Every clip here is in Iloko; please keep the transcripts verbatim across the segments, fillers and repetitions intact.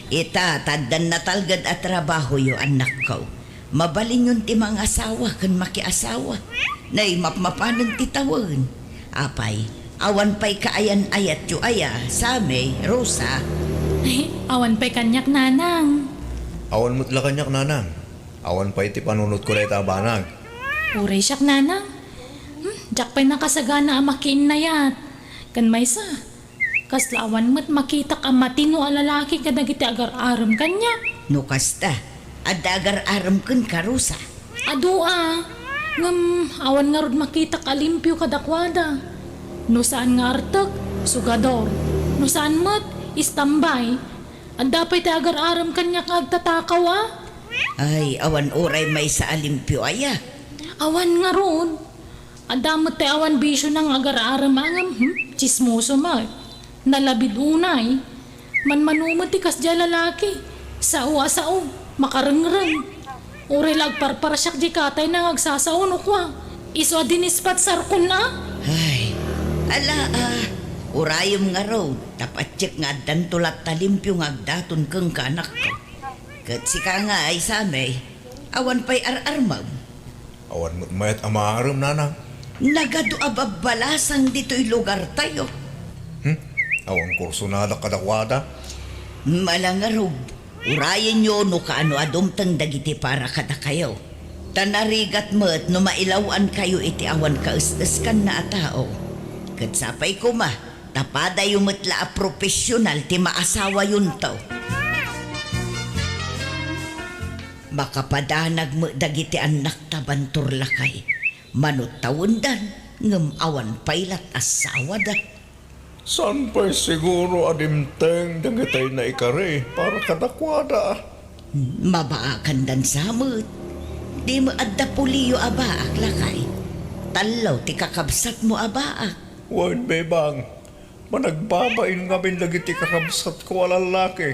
Ita, ta addan natalged a trabahoyo, annakko. Mabalinyon ti mangasawa ken makiasawa. Nay, mapmapanen ti tawen. Apay, awan pay kaayan-ayatyo aya, Sammy, Rosa? Ay, awan pay kaniak, Nanang. Awan met la kaniak, Nanang. Awan pay ti panunotko dayta a banag. Uray siak, Nanang. Hmm, diak pay nakasagana a makiinnayat. Ken maysa, kasla awan met makitak a matino a lalaki kadagiti agar-arem kaniak. No kasta, adda agar-arem kenka, Rosa? Adu a, ngem awan ngarud makitak a limpio kadakuada. No saan nga artek, sugador. No saan met, istambay. Adda pay ti agar-arem kaniak nga agtatakaw a? Ay, awan uray maysa a limpio aya? Awan ngarud. Adda met ti awan bisiona nga agar-arem a ngem, hmm? Tsismoso met. Nalabid unay. Manmano met ti kasdiay a lalaki. Sao a sao. Makarengreng. Uray la agparparsiak diay katayna nga agsasao no kua, isu a dinispatsarkon a? Ay, ala a, urayem ngarud, ta patiek nga addanto latta limpio nga agdaton kenka, anakko. Ket sika ngay, Sammy, awan pay ar-armem? Awan met mayat a maarem, Nanang. Nagadu a babbalasang ditoy lugartayo. Hmm? Awan kursonadak kadakuada? Ala ngarud, urayenyo no kaano a dumteng dagiti para kadakayo. Ta narigat met no mailaw-ankayo iti awan kaes-eskanna a tao. Ket sapay koma, ta padayo met la a profesional ti maasawayonto. Makapadanag met dagiti annakta, Bantur, lakay. Mano tawendan, ngem awan pay lat asawada. Saan pay siguro a dimteng dagitay naikari para kadakuada? Mabaakandan sa met. Dimo adda puliyo a baak, lakay. Tallo ti kakabsatmo a baak. Wen, Bebang, managbabain ngamin dagiti kakabsatko a lallaki.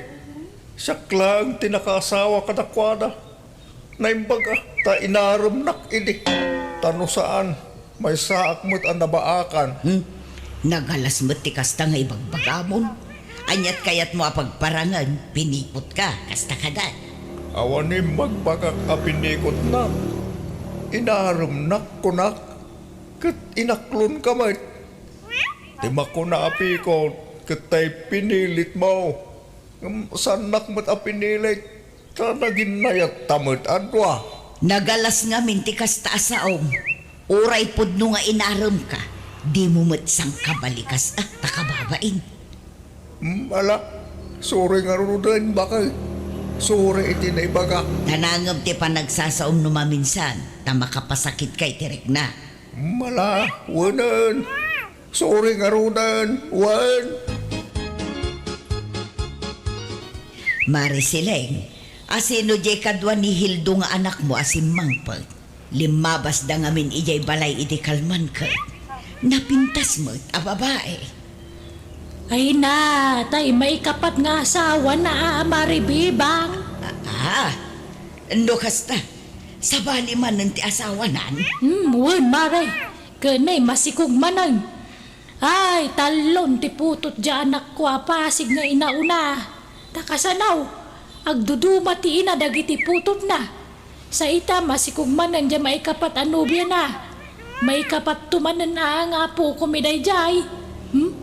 Siak laeng ti nakaasawa kadakuada. Naimbag a, ta inaremnak idi. Ta no saan, maysaak met a nabaakan. Hmm? Nagalas met ti kasta nga ibagbagamon. Aniat kayatmo a pagparangen, pinikutka, kasta kada? Awan imbagbagak a pinikutnak. Inaremnak, kunak, ket inaklonka met. Ti makuna a pikut, ket tay pinilitmo. Ngem saannak met a pinilit, ta naginnayatta met a dua. Nagalas ngamin ti kasta a saom. Uray pudno nga inaremka, dimo met sangkabalikas a ta kababain. Hmm, ala, suri ngaruden, bakay. Suri iti naibagak. Ta nangem ti panagsasaom no maminsan, ta makapasakitka iti rikna. Hmm, ala, wenen. Suri ngaruden, wen. Mari Sileng, asino diay kadua ni Hildo nga anakmo a simmangpet? Limmabasda ngamin idiay balay idi kalman ket napintas met a babai. Ay na, tay maikapat nga asawana a, a Mari Bibang. Ah, ah. No kasta, sabali manen ti asawanan? Hmm, wen, Mari. Ken nay masikog manen. Ay, tallon ti putot diay anakko a pasig nga inauna. Ta kasano, agduduma ti ina dagiti putotna. Sa ita, masikog manen diay maikapat a nobiana. Maikapatto manen a nga apokom daydiay. Hmm?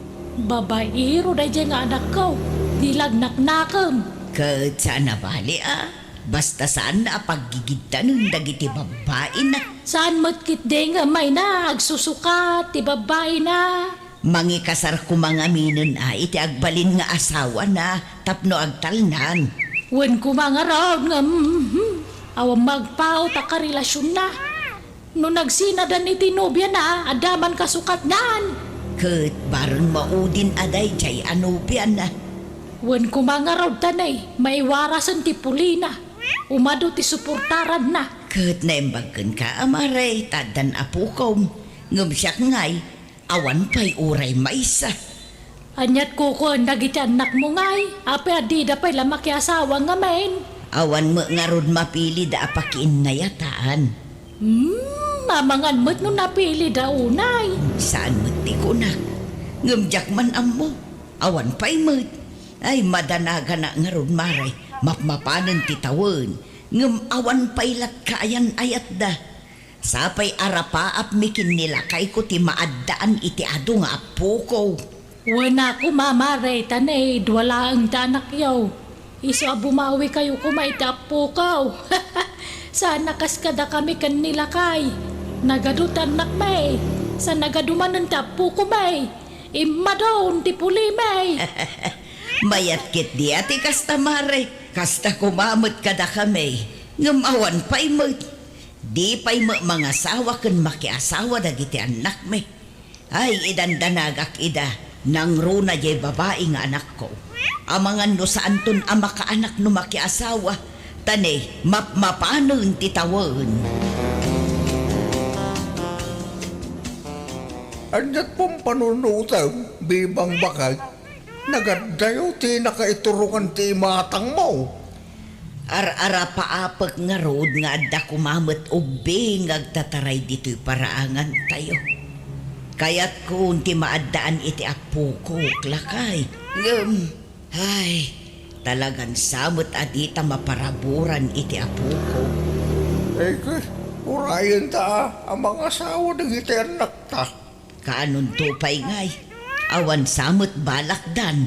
Babaero daydiay nga anakko. Di la agnaknakem. Ket saan a bali a. Basta saanna a paggigidtanen dagiti babbaina. Saan met ketdi nga mayna agsusukat ti babbaina. Mangikasar koma ngaminen a iti agbalin nga asawana tapno agtalnan. Wen koma ngarud nga, mhm, awan magpaut a karelasionna. No nagsinadan iti nobiana, adda man kasukatnan. Ket bareng maudin a daydiay a nobiana. Wen koma ngarud ta nay, maiwarasen ti pulina. Umadu ti suportaranna. Ket naimbag kenka a Mari, ta addan apokom. Ngem siak ngay, awan pay uray maysa. Aniat kukuen dagiti annakmo ngay, apay a dida pay la makiasawa ngamin? Awan met ngarud mapilida a pakiinnayatan. Hmm, amangan met no napilida unay. Saan met ti kunak. Ngem diak man ammo. Awan pay met. Ay, madanaganak ngarud, Mare. Mapmapanen ti tawen. Ngem awan pay latta ayan-ayatda. Sapay a rapaapmi ken ni lakayko ti maaddaan iti adu nga appoko. Wen a koma, Mare, ta ne, dua laeng ti anakyo. Isu a bumawikayo koma iti appoko. Saan a kas kadakami ken ni lakay. Nagadu ti annakmi. Sa nagadu manen ti appoko, may. Immadon ti pulimi. Mayat ketdi a ti kasta, Mare. Kasta koma met kadakami. Ngem awan pay met. Di pay met mangasawa ken makiasawa dagiti annakmi. Ay, idandanagak ida, nangruna diay babai nga anakko. Amangan no saanton a makaanak no makiasawa, ta ne, mapmapanen ti tawen. Ania't pumpanunutem, Bebang Bakay? Nagaddayo ti nakaiturongan ti imatangmo. Ar-arapaapek ngarud nga adda koma met ubing nga agtataray ditoy paraangantayo. Kayatkon ti maaddaan iti appokok, lakay. Ngem, ay, talagan sa met a dita maparaburan iti appokok. Ay, ket, urayenta a mangasawa dagiti annakta. Kaanonto pay ngay? Awan sa met balakdan.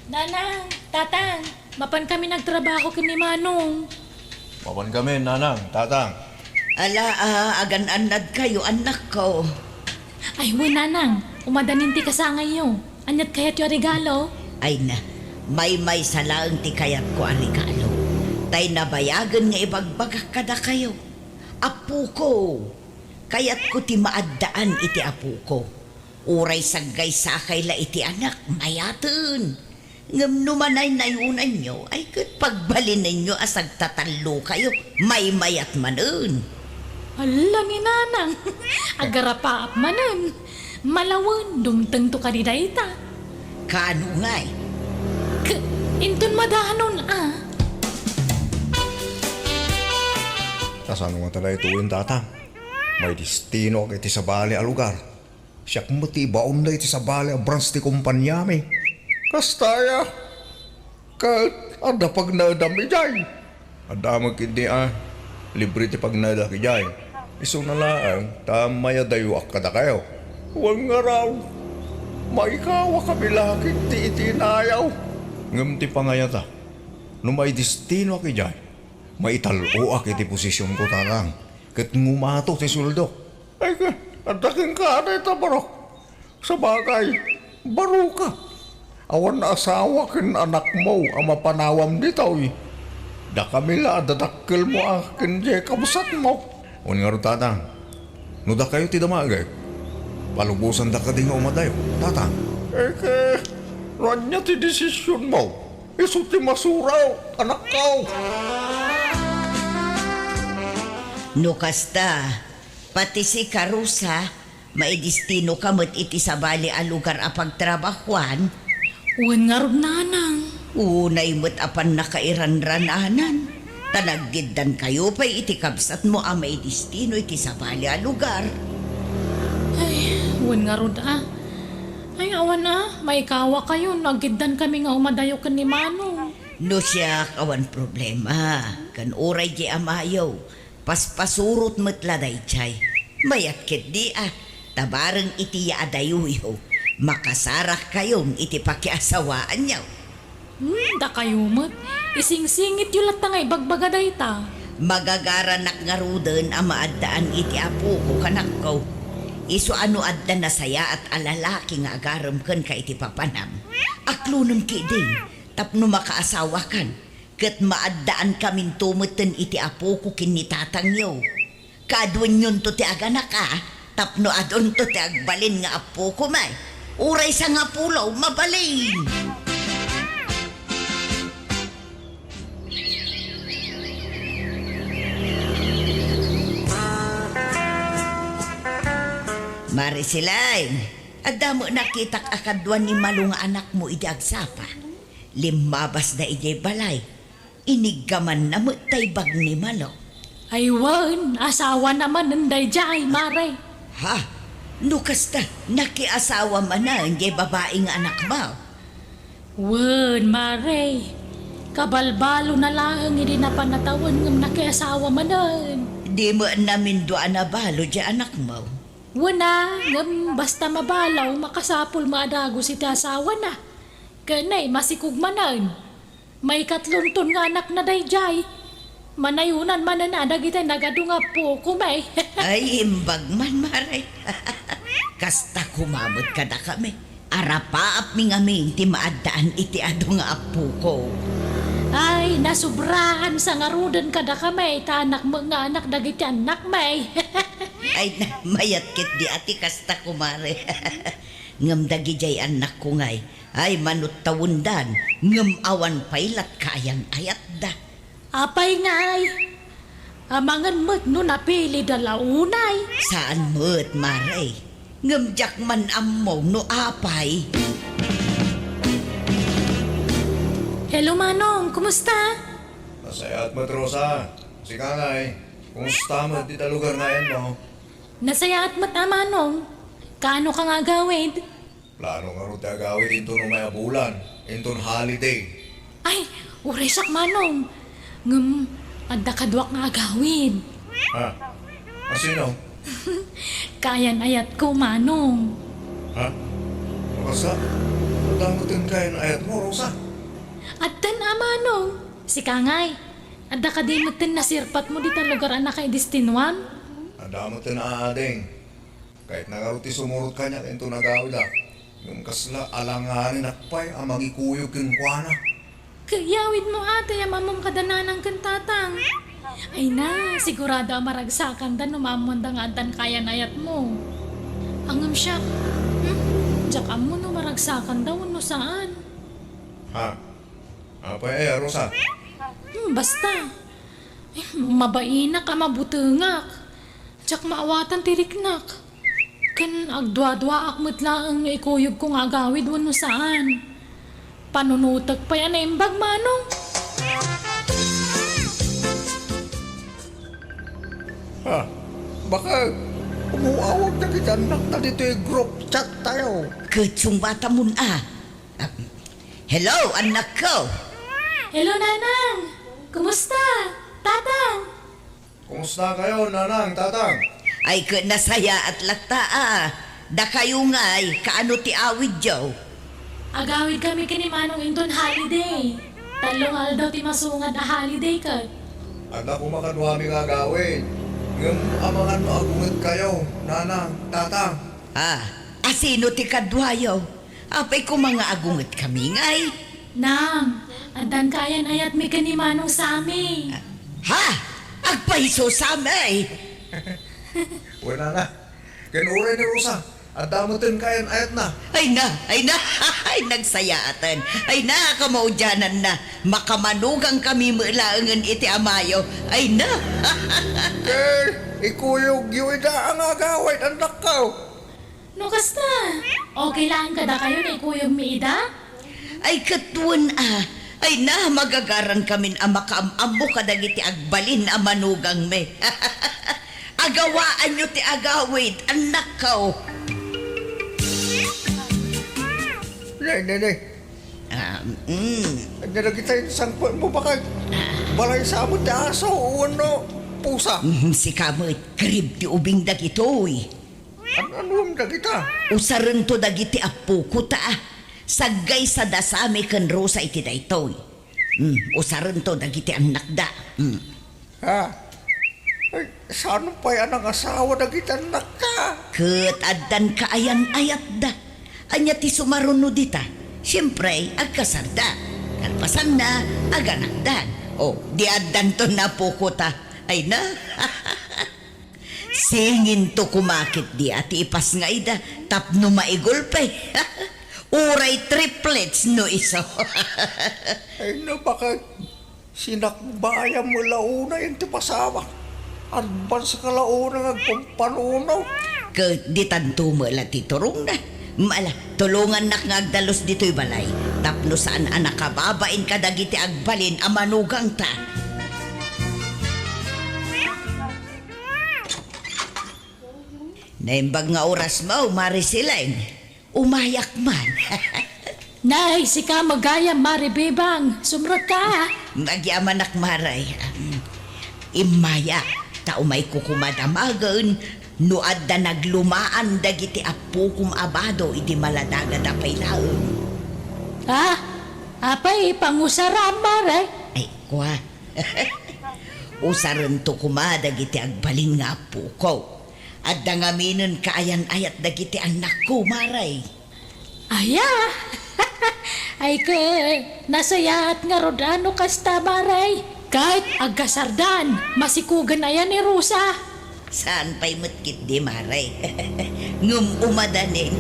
Nanang, Tatang, mapankami nagtrabaho ken ni Manong. Mapankami, Nanang, Tatang. Ala, a, agan-annadkayo, annakko. Ay, wen, Nanang, umadanin ti kasangayyo. Ania't kayatyo a regalo? Ay na, maymaysa laeng ti kayatko a regalo. Tay nabayagen nga ibagbagak kadakayo. Appoko, kayatko ti maaddaan iti appoko. Uray saggaysakay la iti anak, mayaten. Ngem no manaynayonanyo, ay ket pagbalinenyo a sagtatallokayo, maymayat manen. Hala ni Nanang, agarapaap manen. Malawen, dumtengto kadi dayta. Kaano ngay? K-, inton madanon, a. Kasano nga talaituin, Tatang? Maidestinoak iti sabali a lugar. Siak met ti ibaonda iti sabali a branch ti kompaniami. Kasta aya? Ket adda pagnaedam idiay? Adda met ketdi a, libre ti pagnaedak idiay. Isuna laeng ta mayadayoak kadakayo. Wen ngarud, maikawakami la ketdi iti inayaw. Ngem ti pangayata, no maidestinoak idiay, maital-oak iti posisionko, Tatang, ket ngumato ti sueldok. Ay, ka, adda kenka dayta, barok. Sabagay, baroka. Awan asawa ken anakmo a mapanawam ditoy. Dakami la a dadakkelmo a ken diay kabsatmo. Wen ngarud, Tatang, no dakayo ti damagek, palubosanda kadi nga umadayo, Tatang. Eke, no ania ti desisionmo, isu ti masuraw, anakko. No kasta, pati sika, Rosa, maidestinoka met iti sabali a lugar a pagtrabahuan? Wen ngarud, Nanang. Unay met a pannakairanrananan, ta naggiddankayo pay iti kabsatmo a maidestino iti sabali a lugar. Ay, wen ngarud a. Ay, awan a, maikawakayo no aggiddankami nga umadayo ken ni Manong. No siak, awan problema. Ken uray diay amayo, paspasurot met la daydiay. Mayat ketdi a, ta bareng iti yaadayoyo, makasarakkayon iti pakiasawaanyo. Hmm, dakayo met, isingsingityo latta nga ibagbaga dayta. Magagaranak ngaruden a maaddaan iti apoko, kanakko. Isu a no adda nasayaat a lalaki nga agarem kenka iti papanam, aklonem ketdin tapno makaasawakan. Ket maaddaankaminto metten iti apoko ken ni tatangyo. Kaaduenyonto ti aganak a, tapno adunto ti agbalin nga apoko met. Uray sangapulo, mabalin! Marisiling, adda met nakitak a kadua ni Malo nga anakmo idi agsapa. Limmabasda idiay balay. Iniggamanna met tay bag ni Malo. Ay wen, asawana manen daydiay, Mare. Ha? No kasta, nakiasawa manen diay babai nga anakmo? Wen, Mare. Kabalbalona laeng idi napan a tawen ngem nakiasawa manen. Di met namindua a nabalo diay anakmo? Wen a, ngem basta mabalo, makasapul met a dagus iti asawana. Ken ay, masikog manen. Maikatlonton nga anakna daydiay. Manayonan manen a dagiti nagadu nga appokom, ay. Ay, imbag man, Mare. Kasta koma met kadakami. Arapaapmi ngamin ti maaddaan iti adu nga appoko. Ay, nasobraan sa ngaruden kadakami, ta anak met nga anak dagiti annakmi. Ay, na, mayat ketdi a ti kasta, kumare. Ngem dagidiay annakko ngay, ay, manuttawendan, ngem awan pay la't kaayan-ayatda. Apay ngay? Amangan met no napilida la unay. Saan met, Mare. Ngem diak man ammo no apay. Hello, Manong. Kumusta? Nasayaat met, Rosa. Sika ngay, kumusta met dita lugar nga ayanmo? Nasayaat met, Manong. Kaano ka nga agawid? Plano ngarud ti agawid inton umay a bulan, inton holiday. Ay, uray siak, Manong. Ngem, adda kaduak nga agawid. Ha? A sino? Kaayan-ayatko, Manong. Ha? Rosa? Adda metten kaayan-ayatmo, Rosa? Addan a, Manong. Sika ngay, adda kadi metten nasirpatmo dita lugar a nakaidestinuam? Adda metten a, ading. Kayatna ngarud ti sumurot kaniak inton agawidak, ngem kasla alanganinak pay a mangikuyog kenkuana. Ket iyawidmo, ate, a ammom kada nanang ken tatang. Ay na, sigurado a maragsakanda no maammoanda nga addan kaayan-ayatmo. Ngem siak, hmm, diak ammo no maragsakanda wenno saan. Ha? Apay aya, Rosa? Hmm, basta. Eh, mabainak a mabutengak. Diak maawatan ti riknak. Ken agduaduaak met laeng no ikuyogko nga agawid wenno saan. Panunotek pay a naimbag, Manong. Ha? Bakit? Umuawag dagiti annakta ditoy group chat tayo. Ket sungbatamon a. Ah, hello, annakko. Hello, Nanang. Kumusta? Tatang. Kumusta kayo, Nanang, Tatang? Ay, ket nasayaat latta a. Dakayo ngay, kaano ti awidyo? Agawid kami ken ni Manong inton holiday. Tallo nga aldaw ti masungad a holiday ket. Adda koma kaduami nga agawid. Ngem amangan no agunget kayo, Nanang, Tatang. Ah, a sino ti kaduayo? Apay koma nga agunget kami ngay? Nang, addan kaayan-ayatmi ken ni Manong Sami. Ha? Agpayso, Sami! Wen a, Nang. Ken uray ni Rosa, adda metten kaayan-ayatna. Ay na, ay na, ay nagsayaaten. Ay na, kamaudiananna. Makamanugang kami met laengen iti amayo. Ay na. Ket ikuyogyo ida a nga agawid, annakko. No kasta, okay laeng kadakayo no ikuyogmi ida? Ay, ket wen a. Ay na, magagaran kamin a makaam-ammo kadagiti agbalin a manugangmi. Agawaanyo ti agawid, annakko. Nay, nay, nay. Ah, mm. Ania dagita insangpetmo, bakay? Balay sa met ti aso wenno pusa? Mm, sika met, karib ti ubing dagitoy. An-, anuem dagita? Usarento dagiti appoko ta, a. Saggaysada Sami ken Rosa iti daytoy. Mm, usarento dagiti annakda. Mm. Ha? Ay, saan pay a nangasawa dagiti annakta? Ket addan kaayan-ayatda. Ania ti sumaruno dita? Siempre, agkasarda. Kalpasanna, aganakdan. O, di addanton appoko ta. Ay na. Singinto koma ketdi a ti ipasngayda tapno maigulpe. Uray triplets no isu. Ay, no, bakit? Sinakbayam la unay ti pasamak. Advance ka la unay nga agpampanuno. Ket ditanto met la ti turongna. Ala, tulongannak nga agdalus ditoy balay. Tapno saan a nakababain kadagiti agbalin a manugangta. Naimbag nga orasmo, Mare Sileng. Umayak man. Nay, sika met gayam, Mare Bebang. Sumrekka. Magyamanak, Mare. Immayak, ta umayko koma damagen no adda naglumaan dagiti appokom a bado idi maladagada pay laeng. Ah, apay pangusaram, Mare? Ay, kua. Usarento koma dagiti agbalin nga appoko. Adda ngaminen kaayan-ayat dagiti annakko, Mare. Aya! Ay ket, nasayaat ngarud a no kasta, Mare. Ket agkasardan, masikogen aya ni Rosa. Saan pay met ketdi, Mare. Ngem umadanin.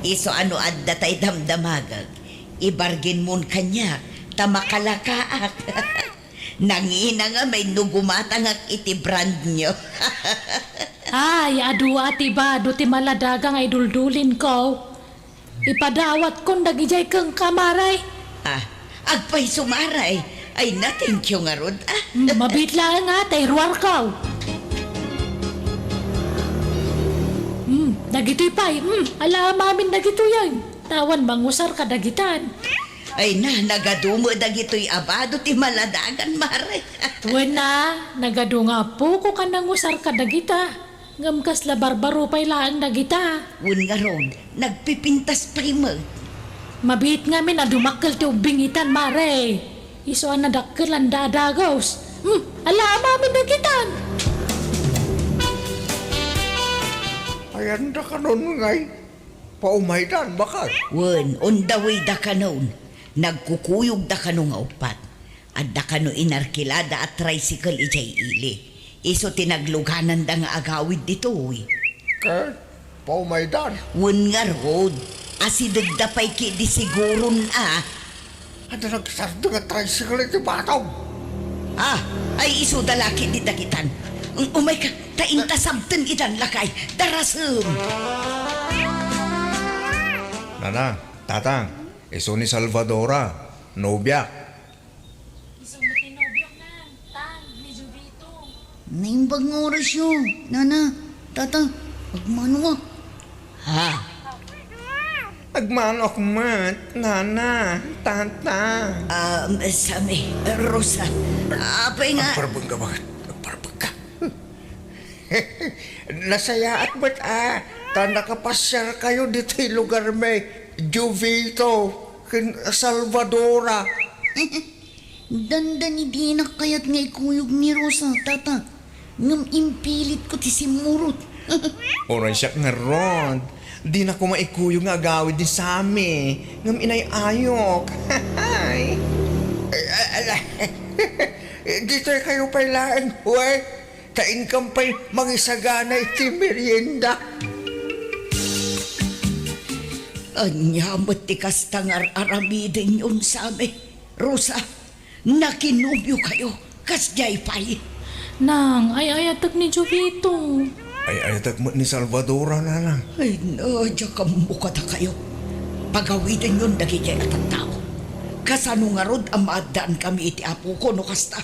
Isu a no adda tay damdamagek, ibarginmon kaniak ta makalakaak. Nangina ngamin no gumatangak iti brand new. Ay, adu a ti bado ti maladaga nga iduldulinko. Ipadawatkon dagidiay kenka, Mare. Ah, agpayso, Mare. Ay na, thank you ngarud, ah. Mm, mabiit laeng, ah, ta iruarko. Mm, dagitoy pay, mm, alaam amin dagitoy, ay. Awan mangusar kadagitan. Ay na, nagadu met dagitoy a bado ti maladagan, Mare. Wen a, nagadu nga appoko ken nangusar kadagita. Ngem kasla barbaro pay laeng dagita. Wen ngarud, nagpipintas pay met. Mabiit ngamin a dumakkel ti ubbing itan, Mare. Isu a nadakkelan da a dagus. Hmm, alaam amin dagitan. Ayan dakanon ngay. Paumaydan, baket. Wen, on the way dakanon. Nagkukuyogda kano nga uppat. Adda kano inarkilada a tricycle idiay ili. Isu ti naglugananda nga agawid ditoy. Ket, paumaydan. Wen ngarud, asidegda pay ketdi siguron a. Adda nagsardeng a tricycle iti batog. Ah, ay isuda la ketdi dagitan. Um-, umayka, ta inta sabten idan, lakay. Darasem. Nanang, tatang, isu ni Salvadora, nobiak. Isu met ti nobiok, nang, tang, ni Jovito. Naimbag nga orasyo, nana, tata, agmanoak. Ha? Agmanoak met, nana, tata. Ah, Sammy, Rosa, apay nga? Agparbeng ka, baket? Agparbeng ka. Nasayaat met a, ta nakapasiarkayo ditoy lugarmi, Jovito, ken Salvadora. Dandani dinak kayat nga ikuyog ni Rosa, tata. Ngem impilitko ti simmurot. Uray siak ngarud. Dina koma ikuyog nga agawid ni Sammy, ngem inay-ayok. Ay, ala, ditoy kayo pay laeng, we. Ta inkam pay mangisagana iti merienda. Ania met ti kasta nga ar-aramidenyon, Sammy? Rosa, nakinobio kayo, kasdiay pay? Nang, ay-ayatek ni Jovito. Ay-ayatek met ni Salvadora, nanang. Ay, no, diak ammo kadakayo. Pagawidenyon dagidiay a tattao. Kasano ngarud a maaddankami iti apoko no kasta?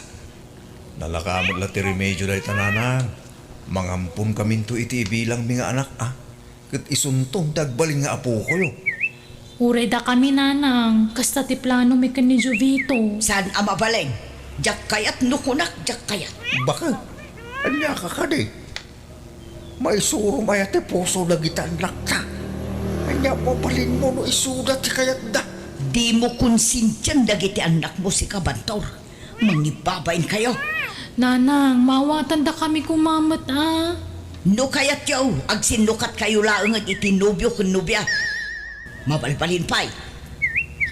Nalaka met la ti remedio dayta, nanang. Mangamponkaminto iti ibilangmi nga anak, a. Ket isunton ti agbalin nga apokoyo. Uray dakami, nanang, kasta ti planomi ken ni Jovito. Saan a mabalin? Diak kayat no kunak, diak kayat. Baket? Ania ka kadi? Maisurom aya ti puso dagiti annakta? Ania mabalinmo no isuda ti kayatda? Dimo konsintian dagiti annakmo, sika, Bantor. Mangibbabain kayo. Nanang, maawatandakami koma met, a. No kayatyo, agsinnukat kayo laengen iti nobio ken nobia. Mabalbalin pay.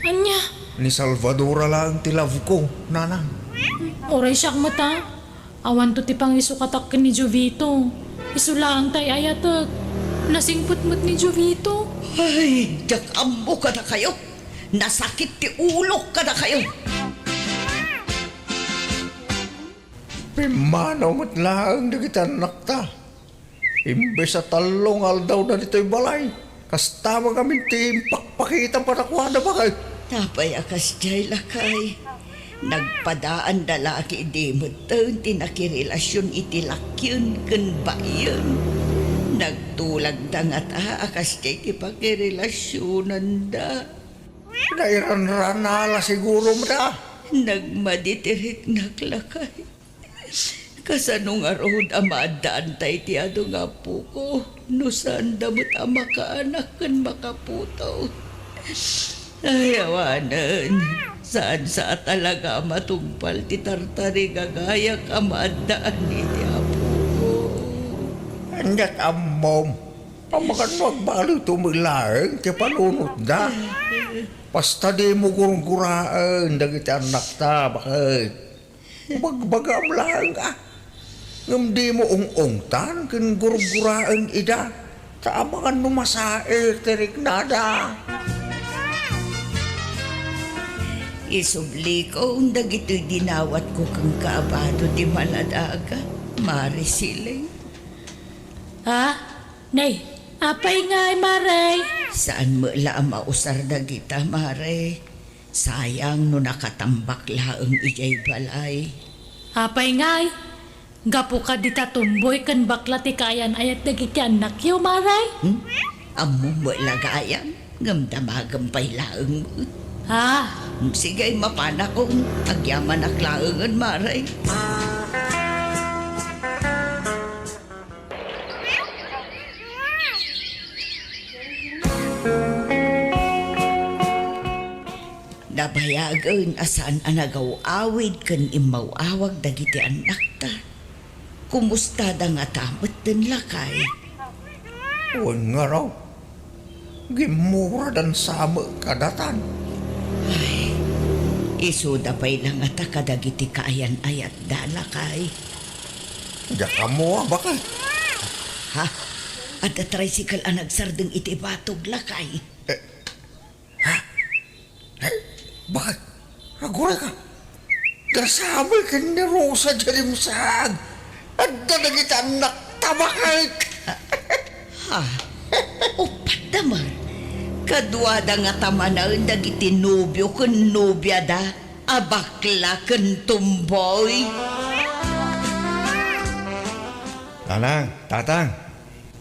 Ania? Ni Salvadora laeng ti love ko, nanang. Uray siak met, a. Awanto ti pangisukatak ken ni Jovito. Isu laeng ti ay-ayatek. Nasingpet met ni Jovito. Ay, diak ammo kadakayo. Nasakit ti ulok kadakayo. Pimmanaw met laeng dagiti annakta. Imbes a tallo nga aldawda ditoy balay, kasta met ngamin ti impakpakitam kadakuada, baket. Apay a kasdiay, lakay? Nagpadaanda la ketdi metten ti nakirelasion iti lakyen ken baien. Nagtulagda ngata a kasdiay ti pakirelasionanda. Nairanrana la siguro met a. Nagmadi ti riknak, lakay. Kasano ngarud a maaddaanta iti adu nga apoko no saanda met a makaanak ken makaputo? Ay, awanen. Saan sa a talaga a matungpal ti tartarigagayak a maaddaan iti apoko. Aniat ammom? Amangan no agbaloy to met laeng ti panunotda. Basta dimo gurguraen dagiti annakta, baket. Bagbagaam laeng a. Ngem dimo ung-ungtan ken gurguraen ida, ta amangan no masaer ti riknada. Isubliko dagitoy dinawatko kenka a bado ti maladaga, Mare Sileng. Ha? Nay, apay ngay, Mare? Saan met la a mausar dagita, Mare. Sayang no nakatambak laeng idiay balay. Apay ngay? Gapu kadi ta tomboy ken bakla ti kaayan-ayat dagiti annakyo, Mare? Hmm? Ammom met la gayam, ngem damagem pay laeng met. Ha? Hmm, sige, mapanakon. Agyamanak laengen, Mare. Nabayagen a saan a nagaw-awid ken immaw-awag dagiti annakta. Kumustada ngata metten, lakay? Wen ngarud, gimmuradan sa met kadatan. Ay, isuda pay la ngata kadagiti kaayan-ayatda, lakay. Diak ammo a, baket. Ha? Adda tricycle a nagsardeng iti batog, lakay. Eh, ha? Eh, baket? Agurayka? Dasami ken ni Rosa diay dimsag. Adda dagiti annakta, baket. Ha? Uppat da man. Kaduada ngata manen dagiti nobio ken nobiada a bakla ken tomboy. Nanang, tatang,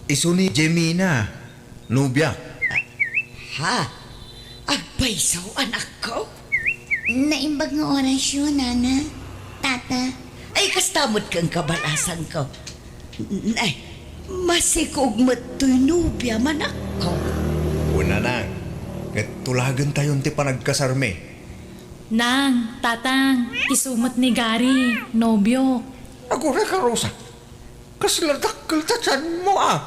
isu ni Jemina, nobiak. Ha? Agpayso, anakko? Naimbag nga orasyo, nana, tata. Ay, kasta met ken kabalasangko. N-, ay, masikog met toy nobiam, anakko. Wen, nanang, ket tulagentayon ti panagkasarmi. Nang, tatang, isu met ni Gary, nobiok. Agurayka, Rosa. Kasla dakkel ta tianmo, a.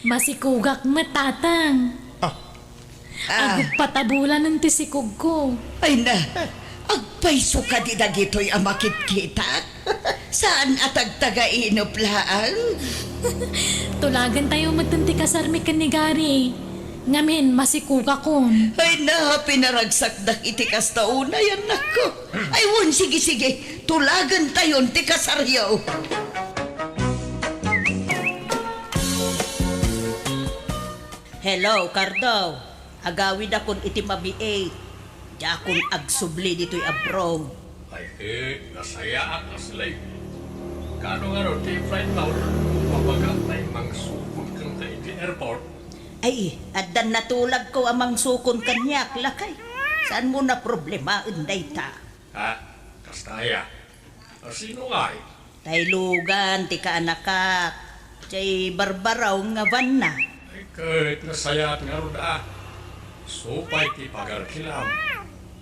Masikogak met, tatang. Ah. Ah. Aguppat a bulanen ti sikogko. Ay na, agpayso kadi dagitoy a makitkitak? Saan a tagtagainep laeng? Tulagentayo metten ti kasarmi ken ni Gary. Ngamin, masikogakon. Ay na, pinaragsakdak iti kasta unay, annakko. Ay wen, sige, sige. Tulagentayon ti kasaryo. Hello, Cardo. Agawidakon iti mabiit. Diakon agsubli ditoy abroad. Ay, eh, nasayaat a Sileng. Kaano ngarud ti flight mount? Mabagak tay mangsukon kenka iti airport. Ay, addan natulagko a mangsukon kaniak, lakay. Saanmo a problemaen dayta? Ha? Kasta aya? A, sino ngay? Tay Logan ti kaanakak. Diay barbaraw nga vanna. Ay, ket nasayaat ngarud a. Isu pay ti pagarkilam.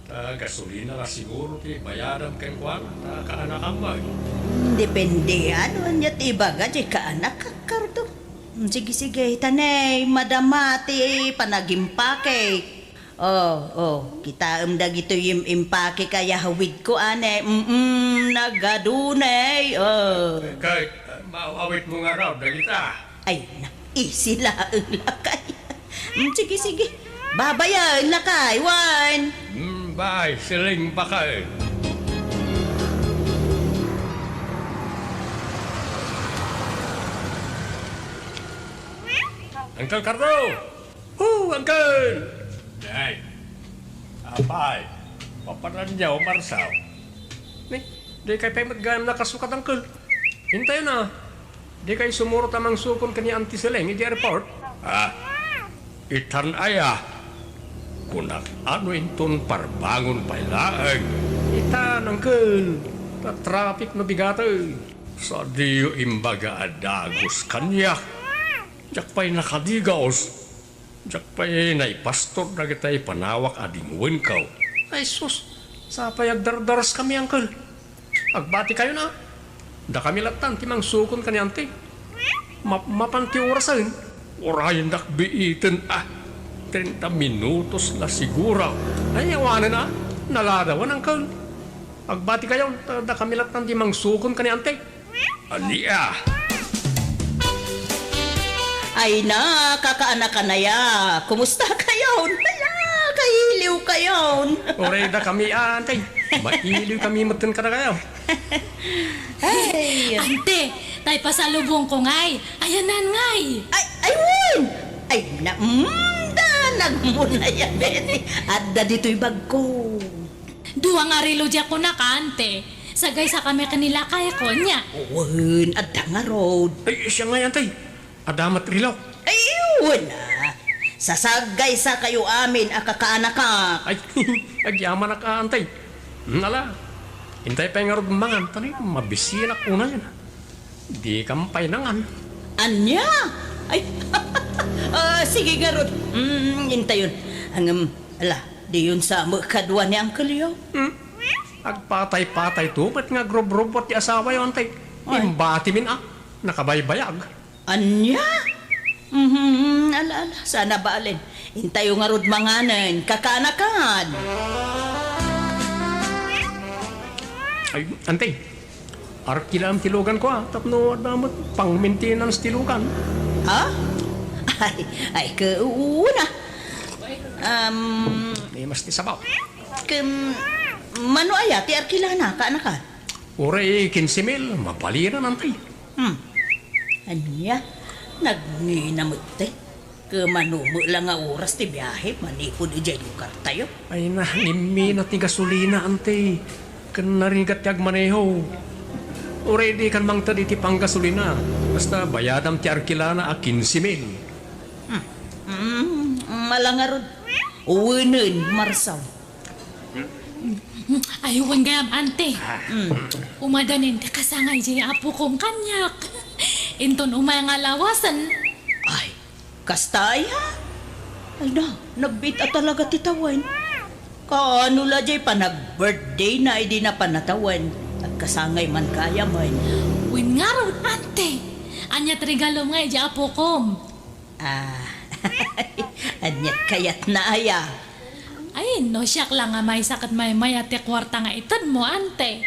Ta gasolina la siguro ti bayadam kenkuana, ta kaanakam met. Hmm, depende. Ania ti ibaga diay kaanakak, Cardo? Hmm, sige, sige. Ta ne, madama ti panagimpake. Oh, oh, kitaem dagitoy im-, impake kayawidko, ane. Mm, nagadunay, oh. Ket, maawitmo ngarud dagita. Ay, na, easy laeng, lakay. Mm, sige, sige. Babayen, lakay, wen. Mm, bye, Sileng, baket. Uncle Cardo! Oh, Uncle! Day. Apay, papananyaw, Marsaw. Ni, dikay pay met gayam nakasukat, Uncle. Intayon a, dikay sumurot a mangsukon ken ni Auntie Sileng iti airport? Ah, itan aya. Kunak, ano inton parbangon pay laeng? Itan, uncle, ta traffic no bigaten. Sadiyo imbaga a dagus kaniak. Diak pay nakadigaus. Diak pay naipastor dagitay panawak a dingwenko. Ay sus, sapay agdardaraskami, uncle. Agbati kayon a. Dakami lattan ti mangsukon ken ni Auntie. Map-, mapan ti orasen. Uray, dakbiiten a. Treinta minutos la siguro. Ay, awanen a. Naladawan, uncle. Agbati kayon, ta dakami lattan ti mangsukon ken ni Auntie. Ania? Ay na, kakaanakan aya. Kumusta kayon? Aya, kailiw kayon. Uray, dakami, Auntie. Mailiw kami metten kadakayo. Ay. Ante, tay pasalubongko ngay. Ayanan ngay. Ay, ay, wen! Ay, na, mm, da, nagmuna ya, Betty. Adda ditoy bagko. Dua nga relo diak kunaka, ante. Sagaysa kami ken ni lakayko, ania? Wen, adda ngarud. Ay, siya ngay, ante. Adda met relo. Ay, wen a. Sasagaysa kayo amin a kakaanakak. Ay, agyamanak a, ante. Hmm, ala. Intay pay ngarud mangan, ta ni mabisinak unayen. Dikam pay nangan. Ania? Ay, ah, sige ngarud. Mm, intayon. Ngem, ala, diyon sa met kadua ni Uncle yo? Hmm? Agpatay-patayto met nga agrubrubbuat ti asawayo, ante. Ay. Imbatimin a, nakabaybayag. Ania? Mhm, ala, ala, saan a balen. Intayo ngarud manganen, kakaanakan. Ay, ante, arkilaam ti luganko a, tapno adda met pang-maintenance ti lugan. Ha? Ay, ay, ke-, una. Um, May mas ti sabaw. Kem, mano aya ti arkilana, kaanakan? Uray kinse mil, mabalinan, ante. Hmm. Ania? Nagngina met ti. Ket mano met la nga oras ti biahe manipud idiay lugartayo? Ay na, ngimmina ti gasolina, ante. Ken narigat ti agmaneho. Uray dikan mangted iti panggasolina. Basta bayadam ti arkilana a kinse mil. Hmm. Hmm, ala ngarud. Wenen, Marsaw. Ay, wen gayam, ante. Mm. Umadanin ti kasangay diay apokom kaniak. Inton umay nga lawasen. Ay, kasta aya? Ay na, nagbiit a talaga ti tawen. Kaano la diay panag-birthday na idi napan a tawen? Agkasangay man gayam, ay. Wen ngarud, ante. Ania ti regalom nga idiay apokom? Ah, ania kayatna aya? Ay, no siak la nga maysa ket maymay-at ti kuarta nga itedmo, ante.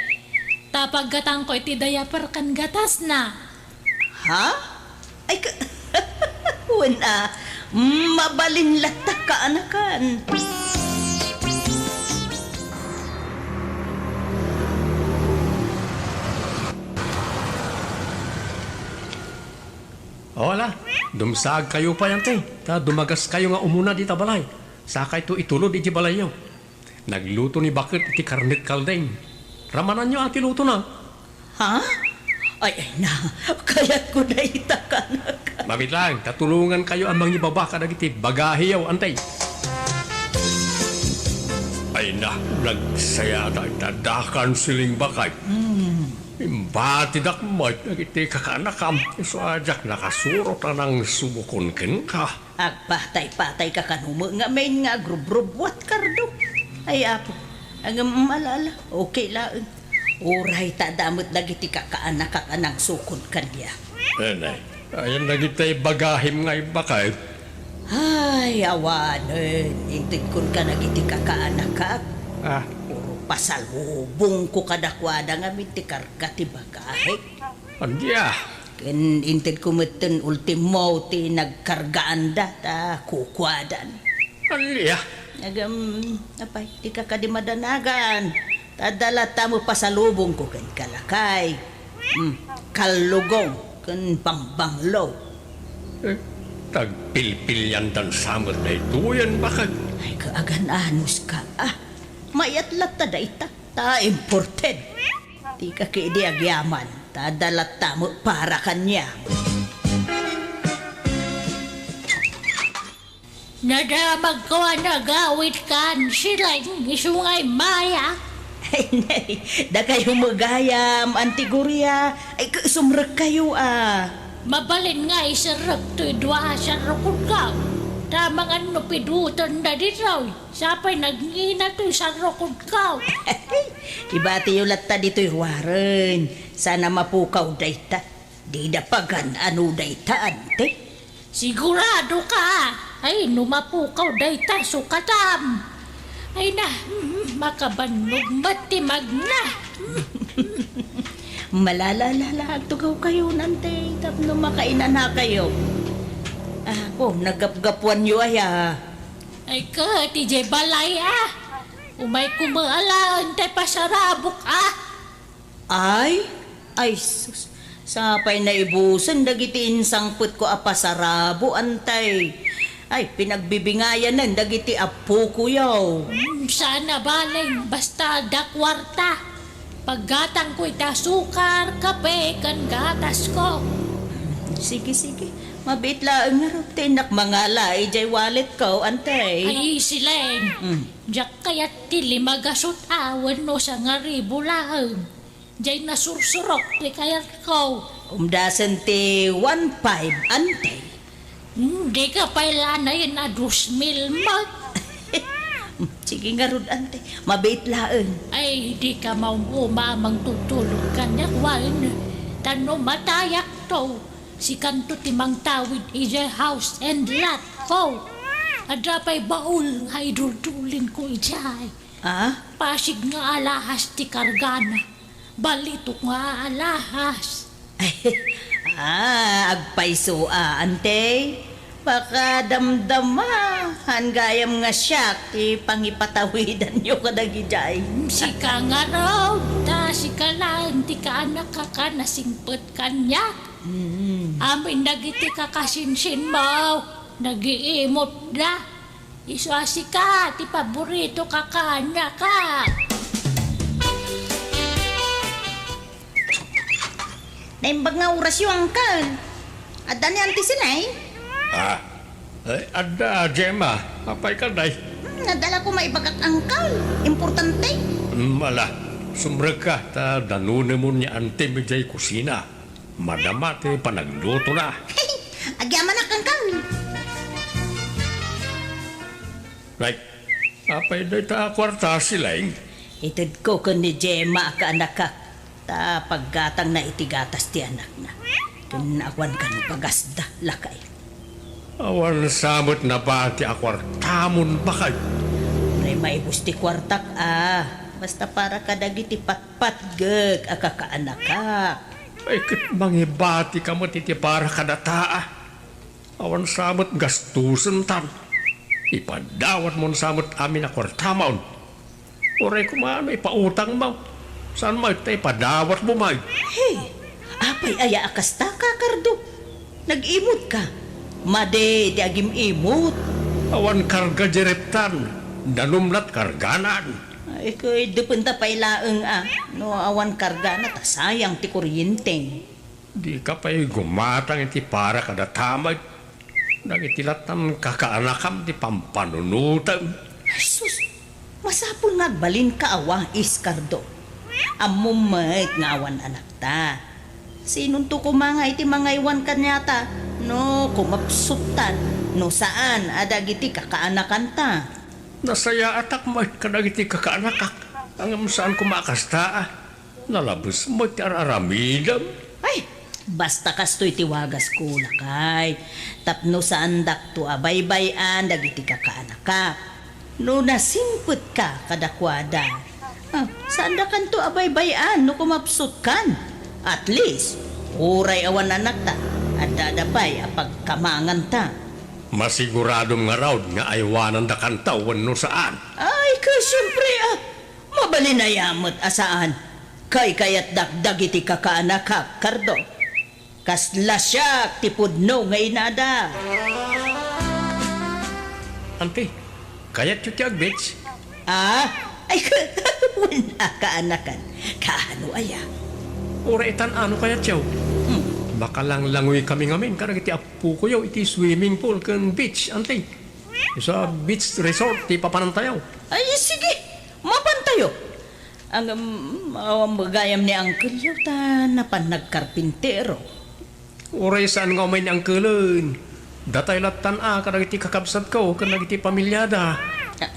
Ta paggatangko iti diaper ken gatasna. Ha? Ay, ka-, wen a, mabalin latta kaanakan. O, ala, dumsaagkayo pay, ante, ta dumagaskayo nga umuna dita balay. Sakayto itulod iti balayyo. Nagluto ni Baket iti karnet kaldeng. Ramananyo a ti lutona. Ha? Ay, ay na, kayatko dayta, kanak. Mabit lang, ta tulongankayo a mangibaba kadagiti bagahiyo, ante. Ay na, nagsaya ta, ta dakan siling bakay. Mm. Imbatidak met dagiti kakaanakam, isu a diak nakasurot a nangsubokon kenka. Agpatay-patayka kano met ngamin nga agrubrubbuat, Cardo. Ay, Apo, ngem ala-ala, okay laeng. Uray ta adda met dagiti kakaanakak a nangsukon kaniak. Anay, ayan dagiti bagahim nga imbakay. Ay, awanen, intedkon kadagiti kakaanakak. Ah. Puro pasalubongko kadakuada ngamin ti karga ti bagahik. Ania? Ken intedko metten ultimo ti nagkargaanda ta kukuadan. Ania? Ngem, apay, dika kadi madanagan. Ta adda latta met pasalubongko kenka, lakay. Hmm, kallugong ken bangbanglo. Eh, tagpilpiliandan sa met daytoyen, baket. Ay, kaagan-anuska, ah. Mayat latta dayta. Ta imported. Dika ketdi agyaman, ta adda latta met para kaniak. Nadamagko a nagawidkan, Sileng, isu nga immay. Ay, nay, dakayo met gayam, Auntie Gloria. Ay, k-, sumrekkayo, a. Mabalin nga iserrek toy dua a sarrukodko. Ta mangan no pidutenda ditoy. Sapay nagngina toy sarrukodko. Ibatiyo latta ditoy, Warren. Saan a mapukaw dayta. Dida pagan-ano dayta, Auntie? Sigurado ka? Ay, no mapukaw dayta, sukatam. Ay na, mm, makabannog met ti magna. Malalalala, agtugawkayo, Auntie, tapno makainanakayo. Apo, naggapgapuanyo aya? Ay, ket, idiay balay, a. Umayko met laeng tay pasarabok, a. Ay, ay sus, sapay naibusen dagiti insangpetko a pasarabo, Auntie. Ay, pinagbibingayanen dagiti appokoyo. Hmm, saan a bale, basta adda kuarta. Paggatangko iti asukar, kape, ken gatasko. Sige, sige. Mabiit laeng ngarud ti innak mangala idiay walletko, Auntie. Ay, Sileng. Hmm. Diak kayat ti lima gasut a wenno sangaribu laeng. Diay nasursurok ti kayatko. Umdasen ti one five, Auntie. Hmm, dika pay la nayen a dos mil met. Sige ngarud, Auntie. Mabiit laeng. Ay, dika maum-uma a mangtutulog kaniak, wen. Ta no matayakto, sikanto ti mangtawid idiay house and lot ko. Adda pay baul nga iduldulinko idiay. Ah? Pasig nga alahas ti kargana. Balitok nga alahas. Ah, agpayso a, Auntie. Pakadamdama, han gayam nga siak ti pangipatawidanyo kadagidiay. Sika ngarud, ta sika laeng ti kaanakak a nasingpet kaniak. Mm. Amin dagiti kakasinsinmo, nagiimutda. Isu a sika ti paborito a kaanakak. Naimbag nga orasyo, Uncle. Adda ni Auntie Sileng? Ah, ay, adda, Gemma. Apay kadi? Hmm, nadala ko maibagak, Uncle. Importante. Hmm, ala, sumrekka, ta danunemon ni Auntie idiay kusina. Madama ti panaglutona. Agyamanak, Uncle. Nay, apay dayta a kuarta, Sileng? Itedko ken ni Gemma a kaanakak, ta paggatangna iti gatas ti anakna. Ken awan kano pagasda, lakay. Awan sa met nabati a kuartamon, bakay. Uray maibus ti kuartak a, basta para kadagiti patpatgek a kakaanakak. Ay, ket mangibatika met iti para kadata a. Awan sa met gastusentan. Ipadawatmon sa met amin a kuartamon. Uray koma no ipautangmo. Saan met ta ipadawatmo met? Hey, apay aya a kasta, Kakardo? Nag-imutka. Madi ti agim-imut. Awan karga di reptan. Danum lat karganan. Ay, ket dependa pay laeng a. No awan kargana, ta sayang ti kuryente. Dika pay gumatang iti para kadata met. Dagiti lattan kakaanakam ti pampanunotem. Ay, sus! Masapul nga agbalinka a wais, Kardo. Ammom met nga awan anakta. Sinonto koma nga iti mangaywan kaniata no kumapsuttan, no saan a dagiti kakaanakanta? Nasayaatak met kadagiti kakaanakak, ngem saan koma a kasta a. Nalabes met ti ar-aramidem. Ay, basta kastoy ti wagas ko, lakay. Tapno saandakto a baybay-an dagiti kakaanakak. No nasingpetka kadakuada, ah, saandakanto a baybay-an no kumapsutkan. At least, uray awan anakta, addada pay a pagkamanganta. Masiguradom ngarud nga aywanandakanta wenno saan? Ay, ka, siempre, ah, mabalin aya met a saan. Kaykayatdak dagiti kakaanakak, Kardo. Kasla siak ti pudno nga inada. Auntie, kayatyo ti ag-beach? Ah? Ay, wen a kaanakan. Kaano aya? Uray itan-ano kayatyo? Hmm. Makalanglangoy kami ngamin kadagiti appokoyo iti swimming pool ken beach, Auntie. Sa beach resort ti papanantayo. Ay, sige, mapantayo. Ang, um, awan gayam ni Uncle Yo ta napan nagkarpintero. Uray saan nga umay ni Uncle-en. Datay lattan a kadagiti kakabsatko ken dagiti pamilyada. Ah,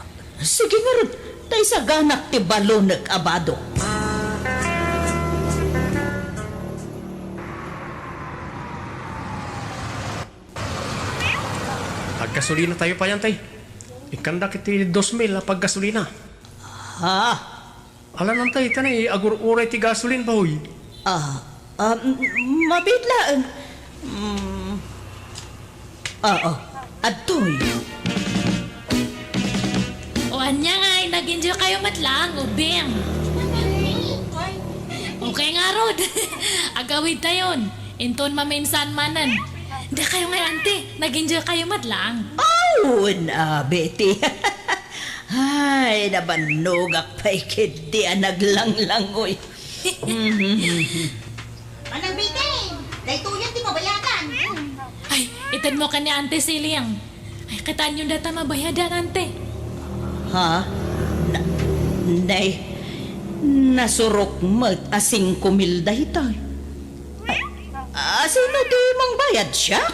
sige ngarud, ta isaganak ti balonek a bado. Aggasolina tayo pay, Ante. Ikkandak iti dos mil a paggasolina. Ha? Alanantay, tanay, agur-uray ti gasolin, bahoy. Ah, ah, m-, mabiit laeng. Mm. Ah, ah, adtoy. O, ania ngay, nag-enjoy kayo met laeng, ubing? Okay ngarud. Agawid tayon. Inton maminsan manen. Dakayo ngay, ante, nag-enjoy kayo met laeng. Awan, ah, Betty. Ay, nabannogak pay ketdi a naglanglangoy. Manang Betty, daytoyen ti pabayadan. Ay, itedmo ken ni Ante Siling. Ay, kitaenyo dayta mabayadan, ante. Ha? Na, nay, nasurok met a singko mil daytoy. Ay, a, sino ti mangbayad, siak?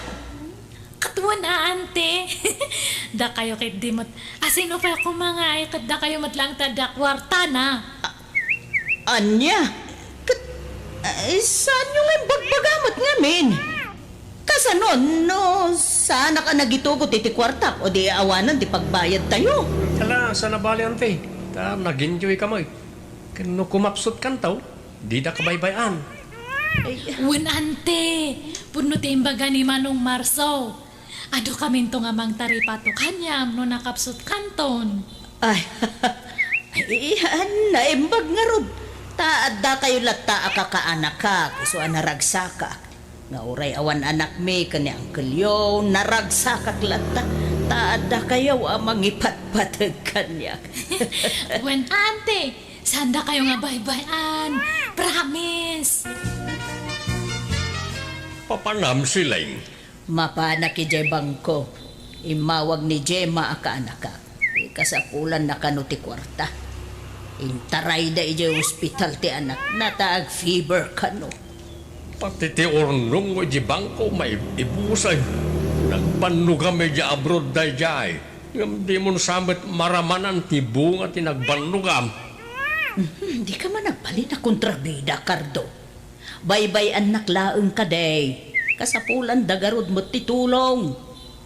Ket wen a, ante. Dakayo ketdi met. A, sino pay a kumangay ket dakayo met laeng ti adda kuartana. A-, ania? Ket, ay, saanyo nga imbagbaga met ngamin? Kasano no saanak a nagitugot iti kuartak o di awanen ti pagbayadtayo? Ala, saan a bale, ante. Ta nag-enjoy ka met. Ken no kumapsut kanto, dida kabaybay-an. Ay. Wen, ante, pudno ti imbaga ni Manong Marso. Adu kaminto nga mangtaripato kaniam no nakapsut kanton. Ay, ay, naimbag ngarud. Ta adda kayo latta a kakaanakak, isu a naragsakak. Nga uray awan anakmi ken ni Uncle Yo, naragsakak latta. Ta adda kayo a mangipatpateg kaniak. Wen, ante, saan dakayo nga baybay-an. Promise. Papanam, Siling. Mapanak idiay bangko. Immawag ni Gemma a kaanakak. Ikasapulanna kano ti kuarta. Intarayda idiay ospital ti anakna ta ag-fever kano. Pati ti urnong idiay bangko maib-ibusen. Nagbannogam idiay abroad daydiay. Ngem dimon sa met maramanan ti bunga ti nagbannogam. Mhm, dika man agbalin a kontrabida, Cardo. Baybay-annak laeng kadi. Kasapulanda ngarud met ti tulong.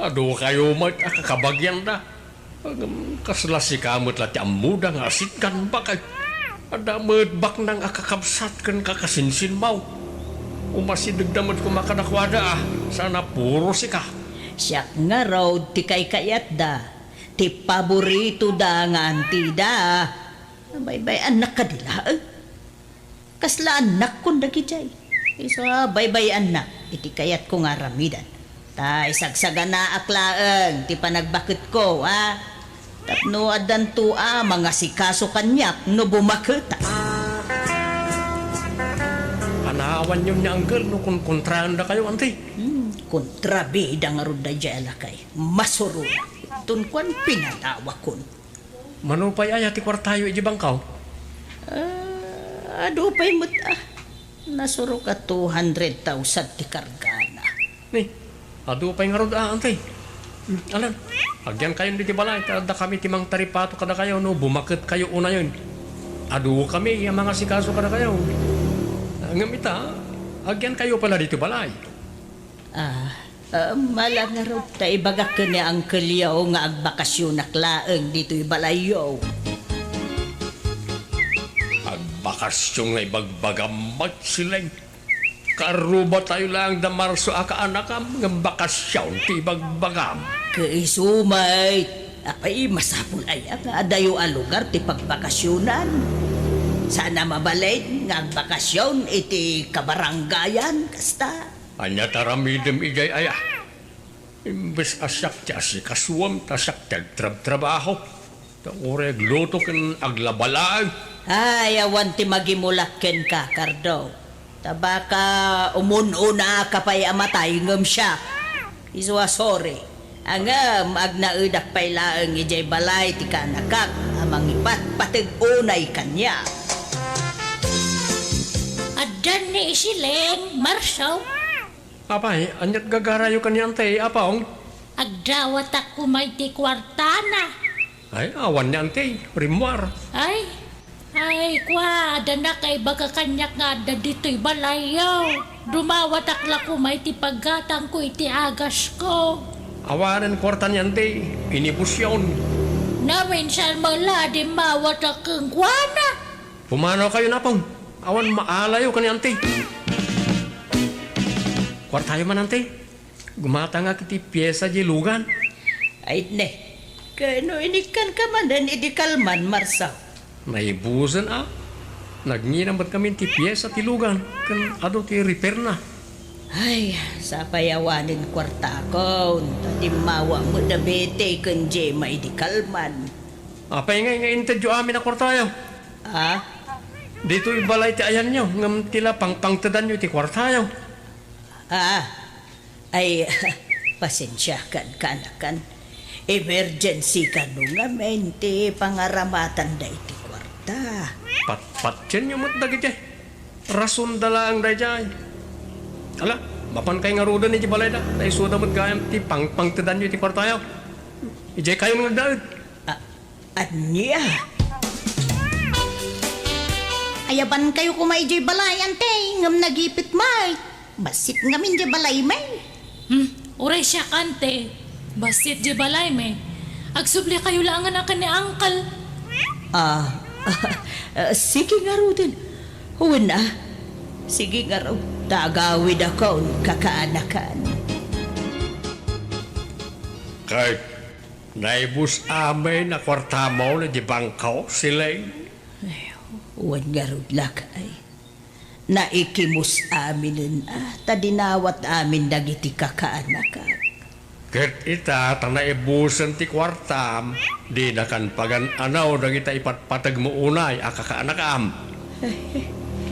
Adu kayo met a kakabagianda. Ngem kasla sika met la ti ammoda nga asitgan, baket. Adda met baknang a kakabsat ken kakasinsinmaw. Umasidegda met koma kadakuada a, saan a puro sika. Siak ngarud ti kaykayatda, ti paboritoda nga antida. Baybay-annak kadi laeng. Kasla annakkon dagidiay. Isu a baybay-annak iti kayatko nga aramidan. Ta isagsaganaak laeng ti panagbaketko, a? Tapno addanto a mangasikaso kaniak no bumaketak. Anawanyon ni Uncle no konkontraendakayo, ante. Hmm, kontrabida ngarud daydiay a lakay. Masuroak. Inton kuan, pinatawakon. Mano pay aya ti kuartayo idiay bangko? Ah, adu pay met, a. Nasurok a two hundred thousand ti kargana. Ni, adu pay ngarud a, ante. Hmm, alan, agyankayon ditoy balay, ta adda kami ti mangtaripato kadakayo no bumaketkayo unayen. Adu kami a mangasikaso kadakayo. Ngem ita, agyankayo pay la ditoy balay. Ah, ah, mala ngarud ta ibagak ken ni Uncle Yo nga agbakasionak laeng ditoy balayyo. Agbakasion nga ibagbagam met, Siling. Karrubatayo laeng da Marso a kaanakam ngem bakasion ti ibagbagam. Ket isu met, apay, masapul aya nga adayo a lugar ti pagbakasionan? Saan a mabalin nga agbakasion iti kabarangayan, kasta? Ania ti aramidem idiay aya? Imbes a siak ti asikasuem, ta siak ti agtrabtrabaho. Ta uray agluto ken aglaba laeng. Ay, awan ti magimulak kenka, Cardo. Ta baka umun-unaka pay a matay ngem siak. Isu a sorry. Ngem agnaedak pay laeng idiay balay ti kanakak a mangipatpateg unay kaniak. Addan ni Isiling, Marso. Apay, ania't gagarayo ken ni Antey, Apong? Agdawatak koma iti kuartana. Ay, awan ni Antey, rimmuar. Ay, ay, kua, adda nakaibaga kaniak nga adda ditoy balayyo. Dumawatak la koma iti paggatangko iti agasko. Awanen kuarta ni Antey, inibusyon. Naminsan met la a dimmawatak kenkuana. Pumanawkayo, Apong. Awan maalayo ken ni Antey. Kuartayo man, Antey. Gumatangak iti piesa diay lugan. Ay, ne. Ken no inikkanka manen idi kalman, Marso? Naibusen a. Nagngina met ngamin ti piesa ti lugan ken adu ti repairna. Ay, sapay awanen kuartakon, ta dimmawak met da Betty ken Gemma idi kalman. Apay ngay nga intedyo amin a kuartayo? Ah? Ditoy balay ti ayanyo, ngem ti la pangpangtedanyo iti kuartayo. Ah, ay, pasensiakan, kanakan. Emergency kano ngamin ti pangaramatanda iti kuarta. Patpatienyo met dagiti. Rasonda laeng daydiay. Ala, mapankay ngaruden iti balayda, ta isuda met gayam ti pangpangtedanyo iti kuartayo. Idiay kayon nga agdaed. Ah, Ania? Ayabankayo koma idiay balay, Antey, ngem nagipit met. Bassit ngamin diay balaymi. Hmm, uray siak, Antey. Bassit diay balaymi. Agsublikayo laengen a ken ni Uncle. Ah, ah, sige ngaruden. Wen a. Sige ngarud, ta agawidakon kakaanakan. Kay Naibus amin a kuartamo idiay bangko, Siling? Ay, wen ngarud, lakay. Naikimus aminen a, ta dinawat amin dagiti kakaanakak. Ket ita, ta naibusen ti kuartam, dinakan pagan-anaw dagita ipatpategmo unay a kakaanakam. Ay,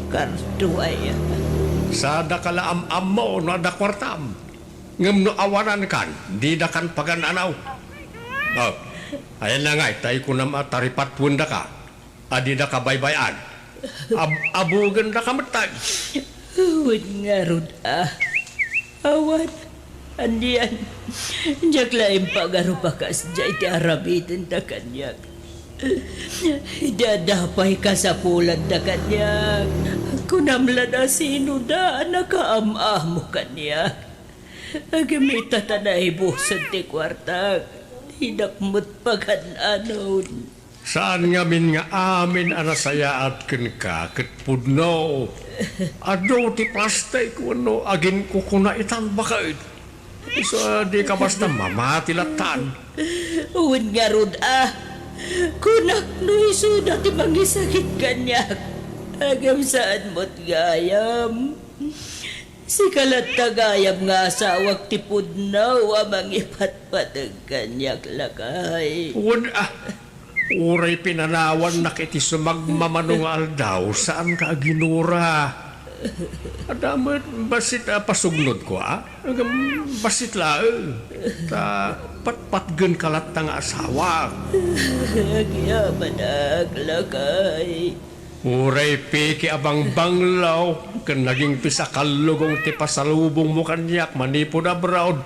Kardo aya. Sadaka la am-ammo no adda kuartam. Ngem no awanankan, didakan pagan-anaw. Oh, ayanna ngay, ta ikunam a taripatwendaka a didaka baybay-an. Ab-, abugendaka met tay. Wen ngarud a. Awan, anian, diak la impagarup a kasdiay ti aramidenda kaniak. Idi adda pay kasapulanda kaniak, kunam la a sinoda a nakaam-amo kaniak. Ngem ita ta naibusen ti kuartak, dinak met pagan-anaw. Saan ngamin nga amin a nasayaat kenka ket pudno. Adu ti plastik wenno aginkukuna itan baket. Isu a dika basta mamati lattan. Wen ngarud a, kunak no isuda ti mangisagid kaniak. Ngem saan met gayam. Sika latta gayam nga asawak ti pudno a mangipatpateg kaniak, lakay. Wen a, uray pinanawannak iti sumagmamano nga aldaw, saanka a ginura. Adda met bassit a pasugnodko, a? Ngem bassit laeng. Ta patpatgenka latta nga asawak. Agyamanak, lakay. Uray piki a bangbanglo ken nagingpis a kallugong ti pasalubongmo kaniak manipud abroad,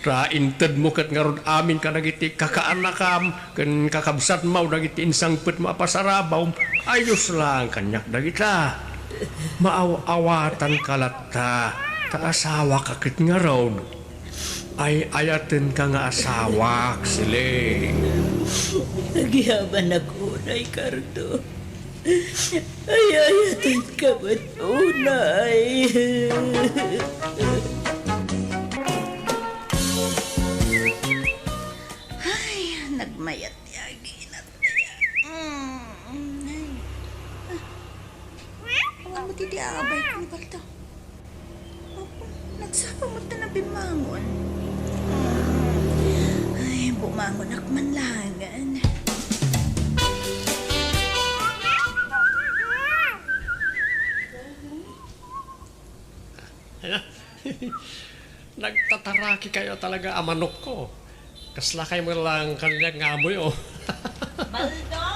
ta intedmo ket ngarud amin kadagiti kakaanakam ken kakabsatmo dagiti insangpetmo a pasarabawm, ayos laeng kaniak dagita. Maaw-awatanka latta, ta asawaka ket ngarud. Ay-ayatenka nga asawak, Siling. Agyamanak unay, Kardo. Ay-ayatenka met unay. Ay, nagmayat ti aginat. Mm, ay. Awan met ti abay ko ni Baldo. Apo, nagsapa met ta na bimmangon. Ay, bumangonak man laengen. Nagtataraki kayo talaga a manokko. Kasla kay met lang kaniak nga amoy, oh. Baldo!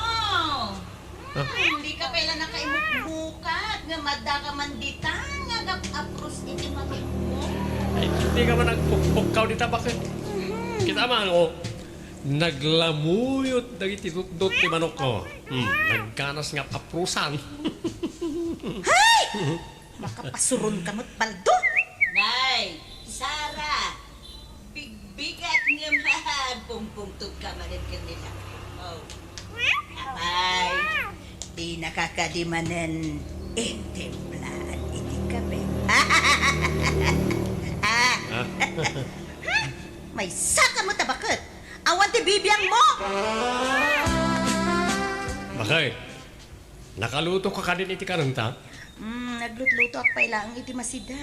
Ah. Hmm, di ka pay la nakaimukmukat nga madda ka man ditan nga agap-apros iti manokmo. Ay, di ka man agpukpukkaw dita, baket? Mhm. Kita man, oh. Naglamuyot dagiti dutdot ti manokko. Hmm, nagganas nga ap-aprosan. Hay! Makapasuron ka met, Baldo. Nay, Sara, bigbigat nga man, pungpungtog ka manen ken ni Lakay. Oh. Apay, di nakakadi manen intimplaan iti kape. Ah. Ah. Maysa ka met a baket. Awan ti bibiangmo. Bakay. Nakaluto ka kadin iti kanenta? Mm, naglutlutoak pay laeng iti masida.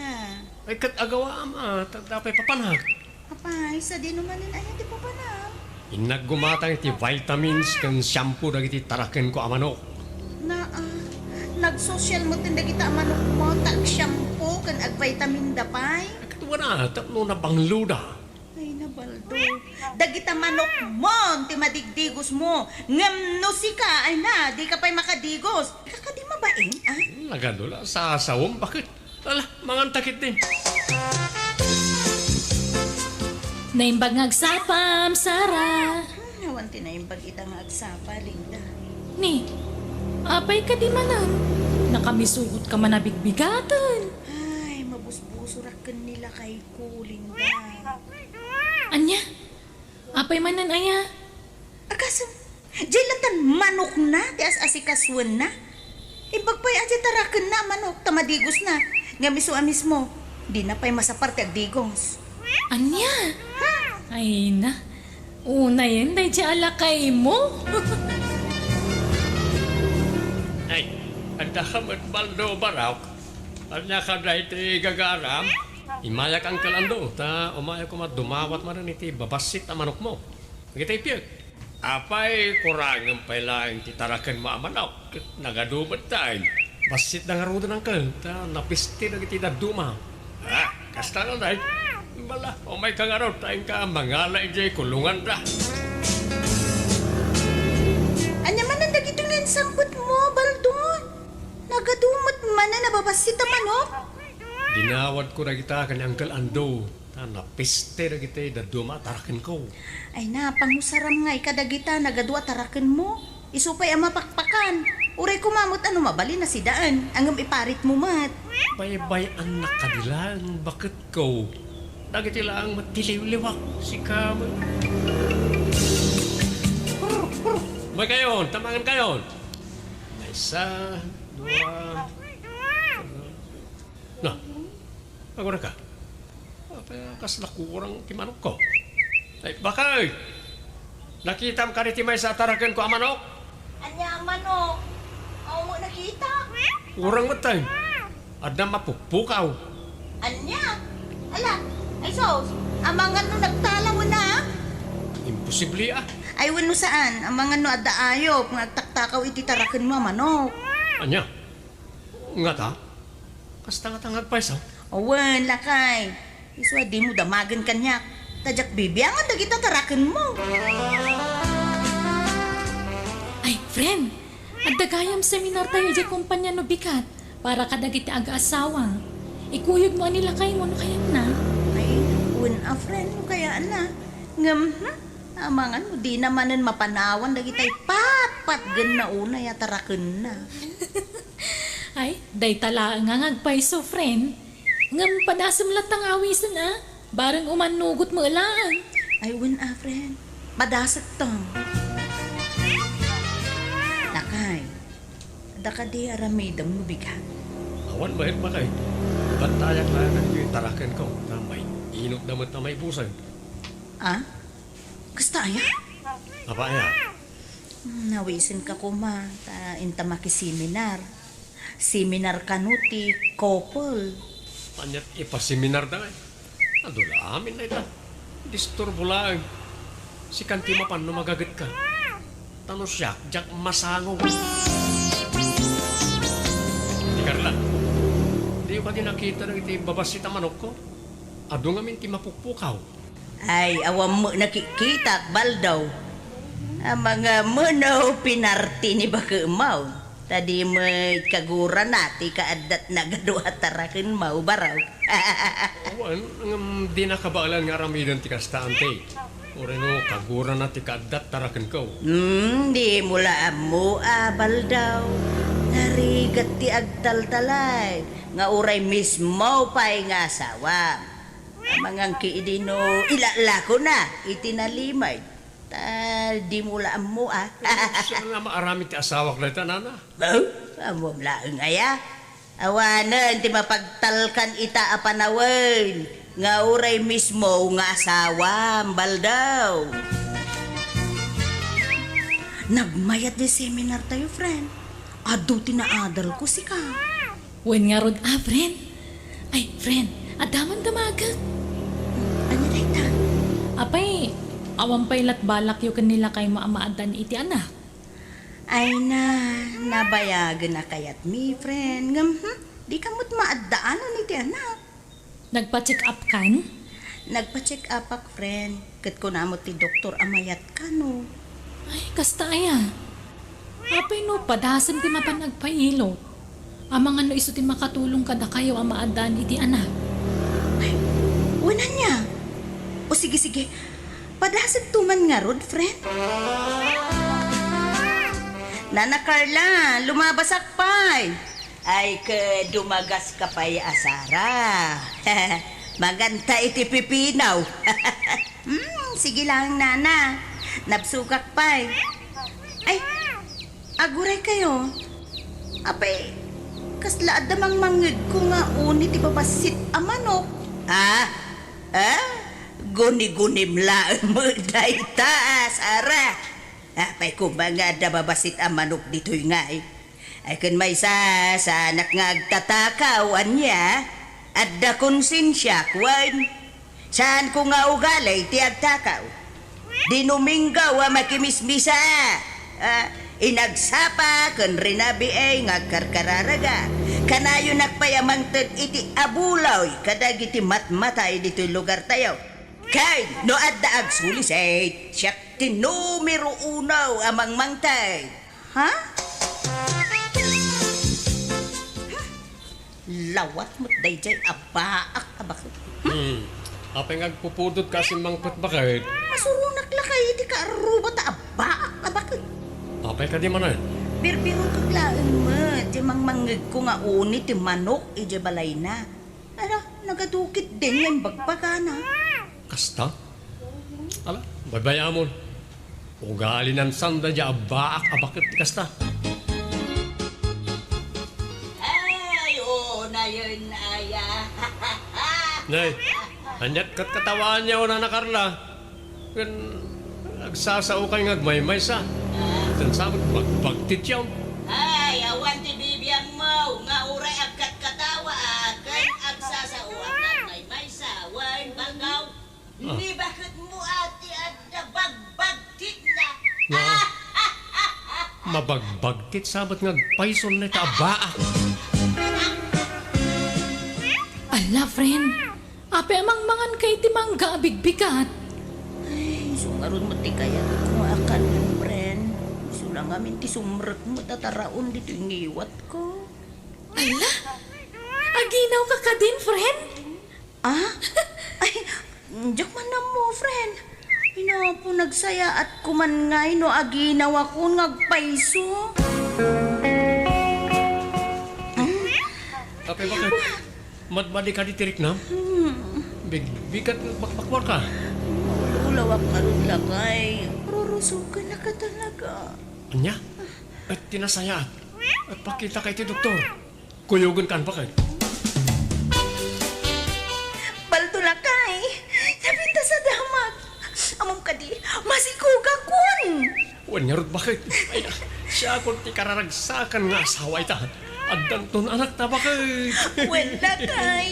Ay, ket agawaam a, ta, ta pay papanak. Apay, sadino manen aya ti papanak? Innak gumatang iti vitamins ken shampoo dagiti tarakenko a manok. Naa, nagsosyal metten dagita a manokmo, ta ag-shampoo ken agvitamin da pay. Ay, ket wana, tapno nabangloda. Ay na, Baldo. Dagita manokmon ti madigdigosmo. Ngem no sika, ay na, dika pay makadigos. Dika kadi mabain, ah? Nagadu la, sasawem, baket? Ala, manganta ketdi. Naimbag nga agsapam, Sara. Hmm, awan ti naimbag ita nga agsapa, Linda. Ni, apay kadi manen? Nakamisugot ka man a bigbigaten. Ay, mabusbusorak ken ni lakay ko, Linda. Ania? Apay manen aya? Agasem, diay latan manokna ti as-asikasuenna. Imbag pay a diay tarakenna a manok ta madigosna. Ngem isu a mismo, dina pay masapar ti agdigos. Ania? Ay na, unayen daydiay a lakaymo. Ay, adda ka met, Baldo, barok. Ania ka daytoy gagaram? Immayak, Uncle Ando, ta umayak koma dumawat manen iti babassit a manokmo. Dagiti piek. Apay, kurangem pay laeng ti tarakenmo a manok. Nagadu met tay. Bassit da ngaruden, Uncle, ta napiste dagiti dadduma. Ah, kasta ngay. Bala, umayka ngarud, ta inka mangala idiay kulonganda. Ania manen dagitoy nga insangpetmo, Baldo? Nagadu met manen a babassit a manok? Dinawadko dagita ken ni Uncle Ando, ta napiste dagiti dadduma a tarakenko. Ay na, pangusaram ngay kadagita nagadu a tarakenmo. Isu pay a mapakpakan. Uray koma met a no mabalin a sidaen, ngem iparitmo met. Baybay-annak kadi laeng, baketko. Dagiti laeng met ti liwliwak, sika met. Umaykayon, ta mangankayon. Maysa, dua, Na, agurayka. Apay a kasla kurang ti manokko? Ay, bakay! Nakitam kadi ti maysa a tarakenko a manok? Ania a manok? Awan met nakita. Kurang met tay. Adda mapukpukaw. Ania? Ala, ay sus, amangan no nagtalaw na? Imposible, ah. Ay, wenno saan, amangan no adda ayop nga agtaktakaw iti tarakenmo a manok. Ania? Ngata? Kasta ngata nga agpayso? Wen, lakay. Isu a dimo damagen kaniak. Ta diak bibiangan dagita tarakenmo. Ay, friend, adda gayam seminar tayo idiay kompania no bigat para kadagiti agaasawa. Ikuyogmo a ni lakaymo no kayatna. Ay, wen a, friend, no kayaanna. Ngem, hmm? Amangan no dina manen mapanawan dagitay patpatgenna unay a tarakenna. Ay, dayta laeng nga agpayso, friend. Ngem padasem latta nga awisen, a? Bareng umannugot met laeng. Ay, wen a, friend. Padasek to. Lakay, adda kadi aramidem no bigat? Awan met, lakay. Bantayak laeng dagitoy tarakenko. Ta mainutda met a maibusen. Ah? Kasta aya? Apay aya? Hmm, nawisenka koma, ta inta makiseminar. Seminar kano ti couple. Ania ti ipaseminar da ngay? Adu la amin na ita. Disturbo laeng. Sikan ti mapan no magagetka. Ta no siak, diak masango. Ni Carla, diyo kadi nakita dagiti babassit a manokko? Adu ngamin ti mapukpukaw. Ay, awan met nakikitak, Baldaw. Amangan met no pinarti ni bakemmaw. Ta di met kagurana ti kaaddatna gaduatta rakenmaw, Baraw. Awan, ngem di nakabaelan nga aramiden ti kasta, Auntie. Uray no kagurana ti kaaddatta rakenko. Hmm, di mo la ammo a, Baldaw. Narigat ti agtaltalay nga uray mismo pay nga asawa. Amangan ki idi no ilalakona iti nalimed. Ta di mo la ammo a. Saan nga maaramid ti asawak dayta, nana? Oh, ammom laeng aya. Awanen ti mapagtalkan ita a panawen nga uray mismo nga asawam, Baldaw. Nagmayat ti seminar tayo, friend. Adu ti naadal ko, sika. Wen ngarud a, friend. Ay, friend, adda man damagek. Ania dayta? Apay, awan pay lat balakyo ken ni lakaymo a maaddaan iti anak? Ay na, nabayagen a kayatmi, friend. Ngem, hmm, di ka met maaddaanan iti anak. Nagpa-check up kan? Nagpa-check up ak, friend. Ket kuna met ti doktor a mayat kano. Ay, kasta aya. Apay no padasem ti mapan agpailot? Amangan no isu ti makatulong kadakayo a maaddaan iti anak. Ay, wen ania? O sige, sige. Padasem to man ngarud, friend. Nana Carla, lumabasak pay. Ay, ket dumagas ka pay a Sara. Maganta iti pipinaw. Hmm, sige lang, nana. Nabsogak pay. Ay, aguray kayo. Apay, kasla adda mangmangngegko nga uni ti babassit a manok. Ah? Ah? Guni-gunim laeng met dayta, Sara. Apay koma nga adda babassit a manok ditoy ngay? Ay, ken maysa, saanak nga agtatakaw, ania? Adda konsensiak, wen? Saanko nga ugali ti agtakaw. Dinuminggaw a makimismisa. Ah, inagsapa ken rinabiay nga agkarkararaga. Kanayonak pay a mangted iti abuloy kadagiti matmatay ditoy lugartayo. Ken no adda agsulisit, siak ti numero uno a mangmangted. Ha? Lawat met daydiay a baak a baket. Hmm. Apay nga agpupudot ka asin mangpet, baket? Masuronak lakay iti kaarruba ta a baak a baket. Apay kadi manen? Birbirokek laeng met ti mangmangngegko nga uni ti manok idiay balayna. Ala, nagadukit din nga imbagbagana. Kasta? Ala, baybay-amon. Ugalinan sanda dia a baak a baket ti kasta. Ay, oo, nayon, aya. Nay, aniat katkatawaan niya, Nana Carla? Ken agsasaokay nga agmaymaysa. Ken sabet, bagbagtit yaw. Ay, awan ti bibiangmo nga uray agkatkatawa, ken agsasao nga agmaymaysa, wen, Baldaw. Ah. Ni baketmo a ti adda bagbagtitna. Nga, mabagbagtit sabet nga agpayson dayta a baak. Ala, friend. Apay a mangmangan ka iti mangga a bigbigat? Ay, isu ngarud met ti kayatko nga akan, friend. Isu la ngamin ti sumrekmo ta taraon ditoy ngiwatko. Ala? Aginaw ka kadin, friend? Ah? Ay, diak man ammo, friend. Inapo, nagsayaatko man ngay no aginawakon nga agpayso. Apay, baket? Madmadi kadi ti riknam? Hmm. Big-, bigat bakbakwarka. Maululawak ngarud, lakay. Rurusoken ka talaga. Ania? Et ti nasayaat. Et pakitaka iti doktor. Kuyogen kan, baket. Baldo, lakay. Napintas a damag. Ammom kadi, masikogakon. Wen ngarud, baket. Ay, siakon ti kararagsakan nga asawa ita. Addanton anakta, baket. Wen, lakay.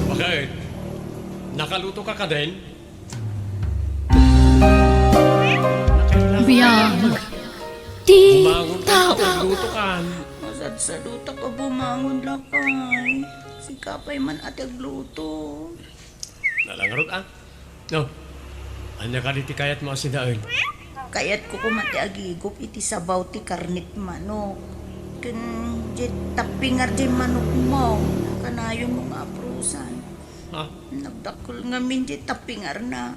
Baket, nakaluto ka kadin? Biag ti tao. Bumangon ka, nakaluto ka. Masadsadutak a bumangon, lakay. Sika pay man a ti agluto. Nalangarot, ah. No, ania kadi ti kayatmo a sidaen? Kayatko koma ti agigup iti sabaw ti karnet manok. Ken diay tappingar diay manokmo, kanayonmo nga aprosan. Ha? Nagdakkel ngamin diay tappingarna.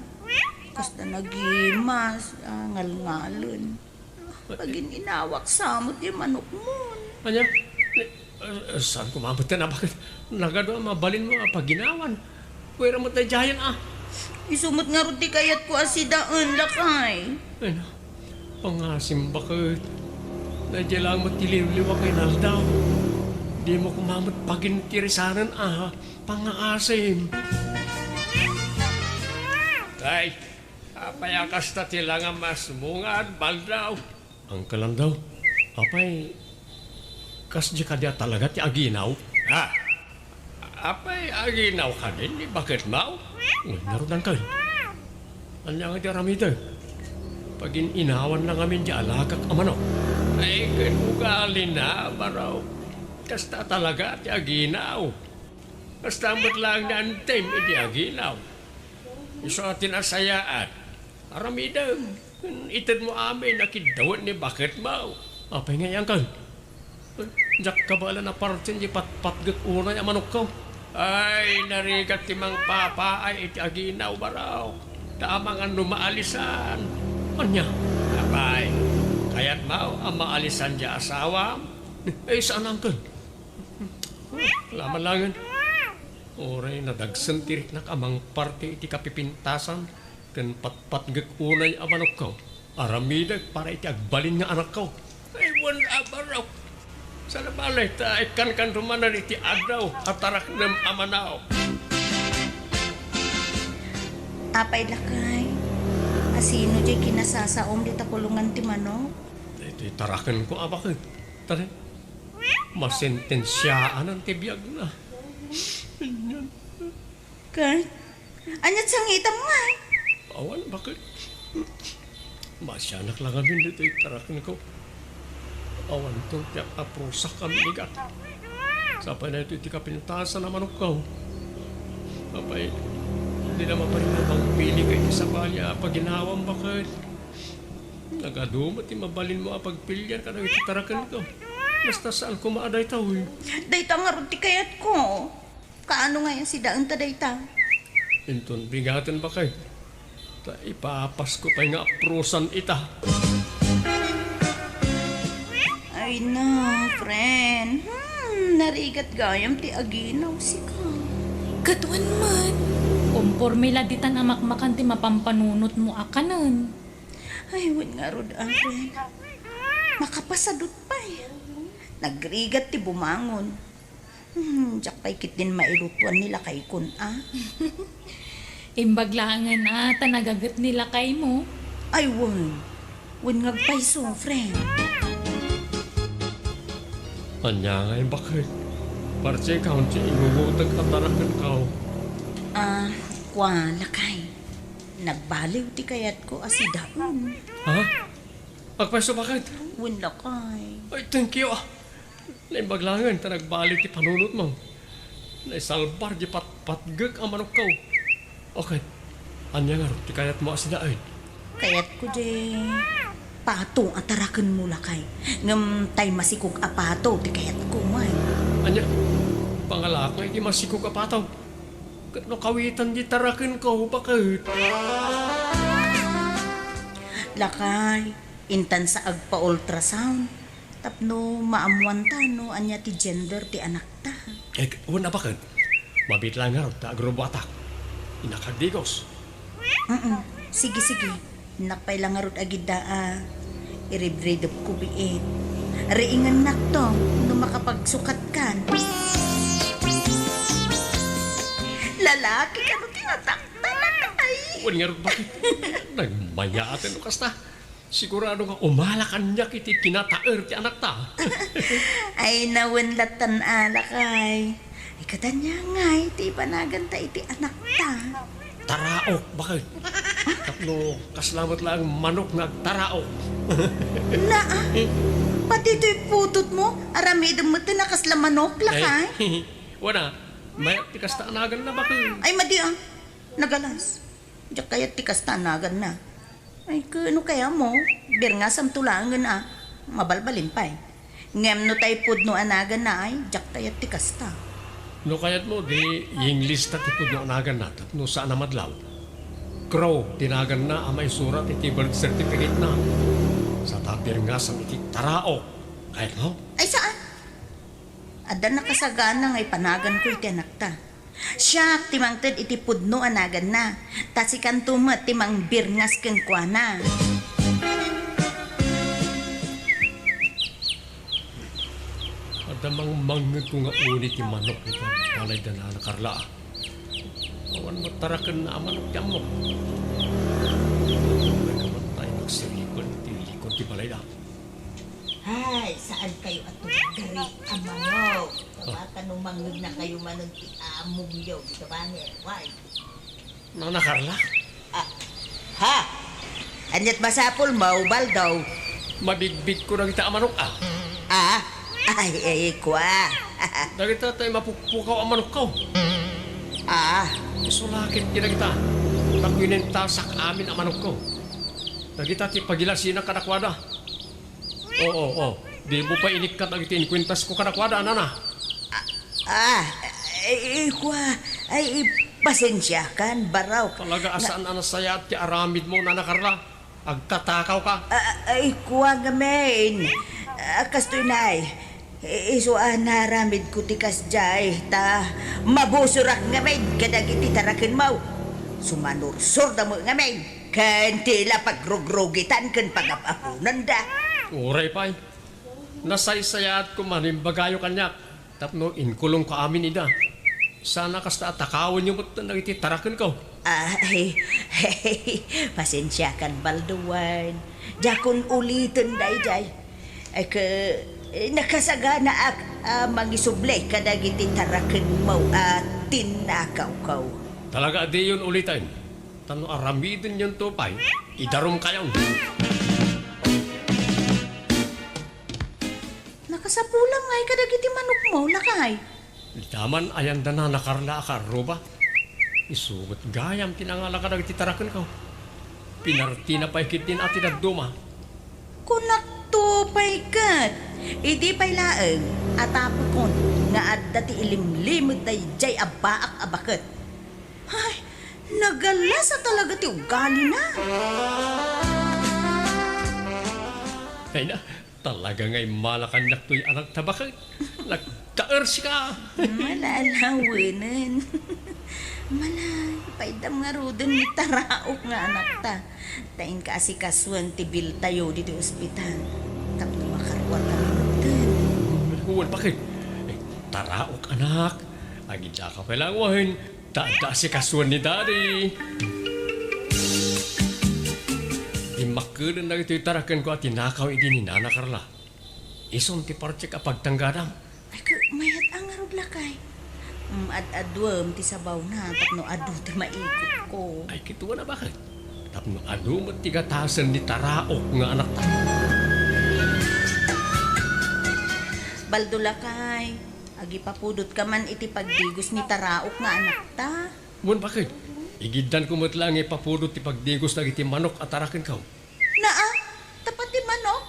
Kasta nagimas, ah, ngalngalen. Pagin-inawak sa met diay manokmon. Ania? Eh, eh, saan ko mametten a baket? Nagadu a mabalinmo a paginawan. Kuyra met daydiayen, ah. Isu met ngarud ti kayatko a sidaen, lakay. Ay, na. Pangasim baket. Daydiay laeng met ti liwliwa ken aldaw. Dimo koma met pagintirisanen a pangaasim. Ay, apay a kasta ti langamasmo nga agbaldaw? Uncle Aldaw, apay, kasdi kadi a talaga ti aginaw? Ha? Apay, aginaw kadi ni baketmo? Uy, ngarud, Uncle. Ania nga di aramidek? Pagin-inawanna ngamin di alagak a manok. Ay, ket ugalina, baro. Kasta talaga ti aginaw. Kasta met laeng ni Antim idi aginaw. Isu a ti nasayaat. Aramidem, itedmo amin a kiddawen ni baketmo. Apay ngay, Uncle? Diak kabaelan a partien di patpatgek unay a manokko. Ay, narigat ti mangpapaay iti aginaw, baro. Ta amangan no maalisan. Ania? Apay, kayatmo a maalisan di asawam? Ay, saan, Uncle? Laman laengen. Uray nadagsen ti riknak a mangparte iti kapipintasan ken patpatgek unay a manokko. Aramidek para iti agbalin nga anakko. Ay, wen a barok. Saan a bale ta ikkankanto manen iti addaw a taraknem a manok. Apay, lakay, asino diay kinasasaom dita kulongan ti manok? Daytoy tarakenko a baket. Tara. Masentensiaan ti biagna. Ket, ania ti sangitam ngay? Awan, baket. Maasianak la ngamin ditoy tarakenko. Awanton ti ap-aprosak a minigat. Sapay daytoy ti kapintasan a manokko. Apay, dina mabalin a mangpili ka iti sabali a paginawam, baket. Nagadu met ti mabalinmo a pagpilian kadagiti tarakenko. Basta saan koma a daytoy. Dayta ngarud ti kayatko. Kaano ngay a sidaenta dayta? Inton bigaten, baket. Ta ipapasko pay nga aprosan ita. Ay na, friend. Hmm, narigat gayam ti aginaw sika. Ket wen met, komporme la ditan a makmakan ti mapampanunotmo a kanen. Ay, wen ngarud, a, friend. Makapasadut pay. Nagrigat ti bumangon. Hmm, diak pay ketdin mairutuan ni lakaykon, a. Imbag laengen, a, ta nagaget ni lakaymo. Ay, wen. Wen nga agpayso, friend. Ania ngay, baket? Parti kaon ti ingungoteg a tarakenko. A, kua, lakay. Nagbaliw ti kayatko a sidaen. Ha? Agpayso, baket? Wen, lakay. Ay, thank you, a. Naimbag laengen ta nagbaliw ti panunotmo. Naisalbar di patpatgek a manokko. Okay. Ania ngarud ti kayatmo a sidaen? Kayatko di pato a tarakenmo, lakay. Ngem tay masikog a pato ti kayatko, ngay. Ania? Pangalaak nga iti masikog a pato. Ket no kawitan di tarakenko, baket? Lakay, intan sa agpa-ultrasound. Tapno maammuanta no ania ti gender ti anakta. Eh, wen a baket. Mabiit laeng ngarud ta agrubuatak. Innak agdigos. Mm-mm. Sige, sige. Innak pay la ngarud agidda a iribridepko biit. Riingennakto no makapagsukatkan. Lalaki kano ti nataktan, ay? Wen ngarud, baket. Nagmayat no kasta. Sigurado nga umala kaniak iti kinataer ti anakta. Ay, nawen lattan a, lakay. Ay, ket ania ngay ti ibanaganta iti anakta? Taraok, baket. Tapno kasla met laeng manok nga agtaraok. Naa, pati toy putotmo, aramidem met ti nakasla manok, lakay? Ay, wen a, Mayat ti kasta a naganna, baket. Ay, madi, a. Nagalas. Diak kayat ti kasta a naganna. Ay, ket no kayatmo, birngasamto laengen, a. Mabalbalin pay. Ngem no tay pudno a naganna, ay, diak kayat ti kasta. No kayatmo, di i-English ta ti pudno a naganna tapno saan a madlaw. Crow ti naganna a maisurat iti birth certificate-na. Sa ta birngasam iti taraok. Kayatmo? Ay, saan? Adda nakasagana nga ipanaganko iti anakta. Siak ti mangted iti pudno a naganna, ta sikanto met ti mangbirngas kenkuana. Adda mangmangngegko nga uni ti manok iti balayda Nana Carla. Awan met tarakenna a manok ti ammok. Mayat ta nagsiripen ti likod ti balayda. Ay, saan kayo a tuggari a manok? Kabaka no mangngegna kayo manen ti amongyo, di ka ba, Nerway? Nana Carla? Ah, ha? Aniat masapulmo, Baldo? Mabigbigko dagita a manok, a. Ah? Ay, ay, kua. Dagita tay mapukpukaw a manokko. Ah. Isu la ketdi dagita. Ta kuinentasak amin a manokko. Dagita ti pagilasinak kadakuada. Oo, oo. Dimo pay inikkat dagiti inkuentasko kadakuada, nana. Ah, ay, kua, ay, pasensiakan, barok. Talaga a saan a nasayaat ti aramidmo, Nana Carla. Agtatakawka. Ah, ay, kua ngamin. Ah, kastoy, nay. I-, isu a naramidko ti kasdiay, ta mabusorak ngamin kadagiti tarakenmo. Sumanursorda met ngamin. Ken ti la pagrugrugitan ken pagap-aponanda. Uray pay. Nasaysayaat koma no imbagayo kaniak tapno inkulongko amin ida. Sana kasta a takawenyo met dagiti tarakenko. Ay, pasensiakan, Baldo, wen. Diakon uliten daydiay. Ay, ke, nakasaganaak a mangisubli kadagiti tarakenmo a tinnakawko. Talaga a diyon uliten. Ta no aramidenyonto pay, idarumkayon. Nakasapulam ngay kadagiti manokmo, lakay. Ita man ayanda Nana Carla a kaarruba. Isu met gayam ti nangala kadagiti tarakenko. Pinartina pay ketdin a ti dadduma. Kunakto pay ket, idi pay laeng a tapokon nga adda ti ilimlimed daydiay a baak a baket. Ay, nagalasa talaga ti ugalina. Ay na, talaga nga immala kaniak toy anak ta baket. Nagtaersika. Malalawanen. Malay, paydam ngaruden ni taraok nga anakta. Ta inka asikasuen ti biltayo ditoy ospital. Tapno makaruarka metten. Wen, baket. Eh, taraok, anak. Agidaka pay laeng wen. Ta adda asikasuen ni Daddy. Dimmakkeden dagitoy tarakenko a tinakaw idi ni Nana Carla. Isun ti partek a pagtanggadam. Ay, ket mayat a ngarud, lakay. Mm, ad-aduem ti sabawna tapno adu ti maikutko. Ay, ket wen a baket. Tapno adu met ti gatasen ni taraok nga anakta. Baldo, lakay. Agipapudotka man iti pagdigos ni taraok nga anakta. Wen, baket. Igiddanko met laeng nga ipapudot ti pagdigos dagiti manok a tarakenko. Naa, ta pati manok,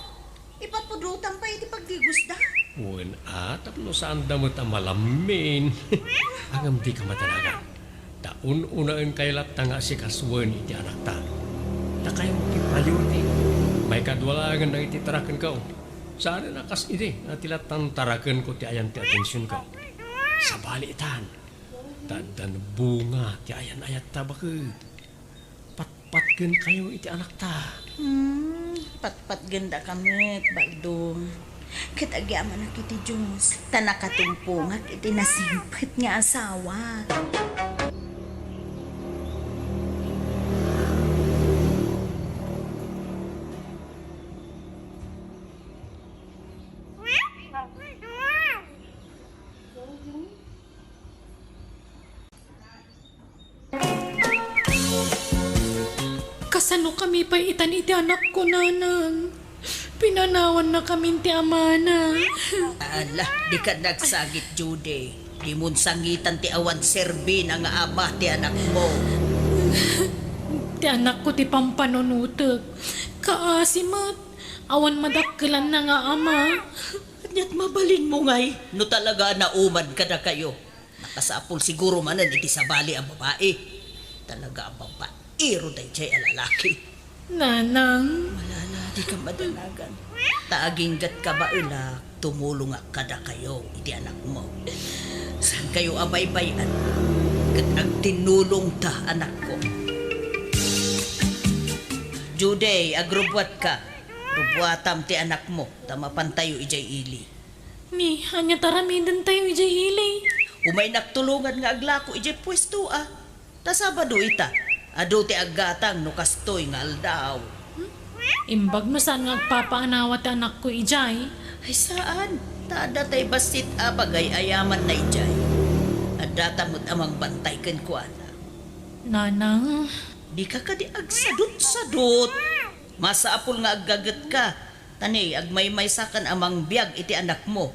ipapudotam pay iti pagdigosda. Wen, a, tapno saanda met a malammin. Ngem dika madanagan. Ta un-unaenkayo latta nga asikasuen iti anakta. Ta kayo ti priority. Maikadua laengen dagiti tarakenko. Saanen a kas idi a ti lattan tarakenko ti ayan ti atensionko. Sabali itan, ta addan bunga ti ayan-ayatta, baket. Patpatgenkayo iti anakta. Hmm, patpatgendaka met, Baldo. Ket agyamanak iti Dios, ta nakatumpongak iti nasingpet nga asawa. Kasano kami pay itan iti anakko, nanang? Pinanawannakamin ti amana. Ala, dika nagsagit, Judy. Dimon sangitan ti awan serbina nga ama ti anakmo. Ti anakko ti pampanunotek. Kaasi met. Awan madakkelanna nga ama. Ania't mabalinmo ngay no talaga a nauman kadakayo? Nakasapul siguro manen iti sabali a babai. Talaga a babaero daydiay a lalaki. Nanang. Malala, dika madanagan. Ta aginggatka baelak, tumulongak kadakayo iti anakmo. Saankayo a baybay-an ket agtinnulongta, anakko. Judy, agrubbuatka. Rubbuatam ti anakmo, ta mapantayo idiay ili. Ni, ania ti aramidentayo idiay ili? Umaynak tulongan nga aglako idiay puesto, a. Ta Sabado ita, adu ti aggatang no kastoy nga aldaw. Hmm? Imbag no saan nga agpapaanawa ti anakko idiay? Ay, saan. Ta adda tay bassit a pagay-ayamanna idiay. Addata met a mangbantay kenkuana. Nanang. Dika kadi agsadutsadut. Masapul nga aggagetka. Ta ni, agmaymaysakan a mangbiag iti anakmo.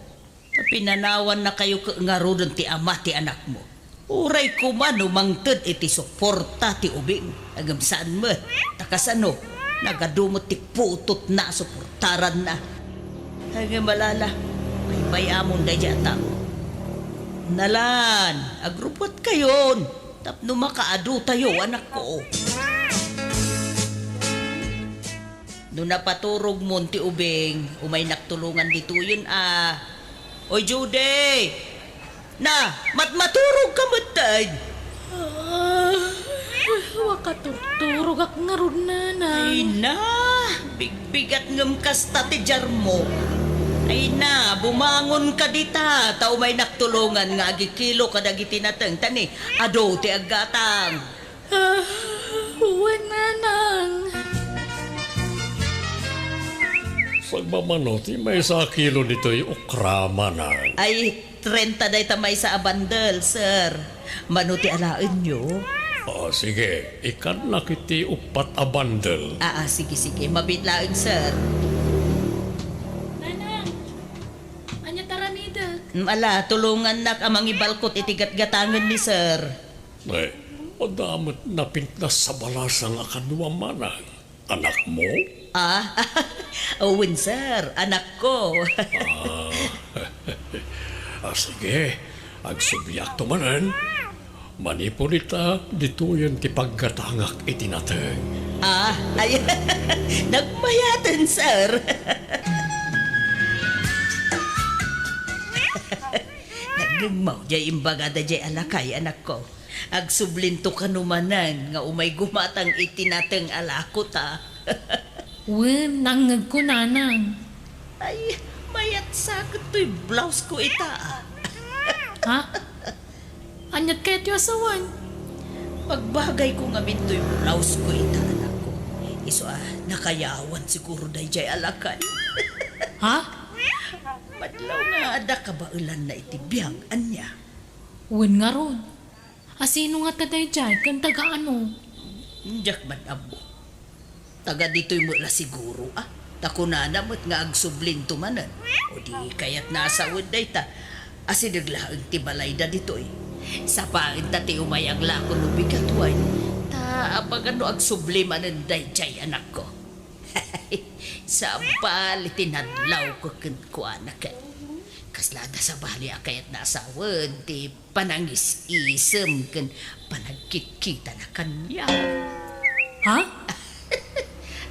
Ta pinanawannakayo ket ngaruden ti ama ti anakmo. Uray koma no mangted iti suporta ti ubing, ngem saan met. Ta kasano, nagadu met ti putotna a suportaranna. Ngem alala, baybay-amon daydiay a tao. Nalan, agrubbuatkayon, tapno makaadutayo, anakko. No napaturogmon ti ubing, umaynak tulongan ditoyen a. Oy, Judy! Na, matmaturog ka metten! Ah, wakaturturogak ngarud, Nanang. Ay na, bigbigat ngem kasta ti diarmo. Ay na, bumangon ka dita, ta umaynak tulongan nga agikilo kadagiti nateng, ta ni, adu ti aggatang. Ah, wen, Nanang. Sagmamano ti maysa a kilo ditoy okra, Manang. Ay, trenta dayta maysa a bandel, sir. Mano ti alaenyo? Ah, sige, ikannak iti uppat a bandel. Ah, ah, sige, sige. Mabiit laeng, sir. Nanang, ania ti aramidek? Mm, ala, tulongannak a mangibalkot iti gatgatangen ni sir. Ay, adda met napintas a balasang a kaduam, Manang. Anakmo? Ah, wen, sir. Anakko. Ah, ah, sige. Agsubliakto manen. Manipud ita, ditoyen ti paggatangak iti nateng. Ah, ay, nagmayaten, sir. Nagngegmo, diay imbagada diay a lakay, anakko. Agsublinto kano manen nga umay gumatang iti nateng a lakota. Wen, nangngegko, Nanang. Ay, mayat sa ket toy blouse ko ita, ah. Ha? Aniat kayatyo a sawen? Pagbagay ko ngamin toy blouse ko ita, anakko. Isu a, nakayawan siguro daydiay a lakay. Ha? Madlaw nga adda kabaelanna iti biag, ania? Wen ngarud. A sino ngata daydiay ken taga ano? Diak man ammo. Taga ditoy met la siguro, a. Ta kunana met nga agsublinto manen. O di kayatna a sawen dayta. Asideg laeng ti balayda ditoy. Sapaen ta ti umay aglako no bigat wen. Ta apagan no agsubli manen daydiay, anakko. Sabali ti nadlawko kenkuana ket. Kasla adda sabali a kayatna a sawen ti panangis-isem ken panagkitkitana kaniak. Ha?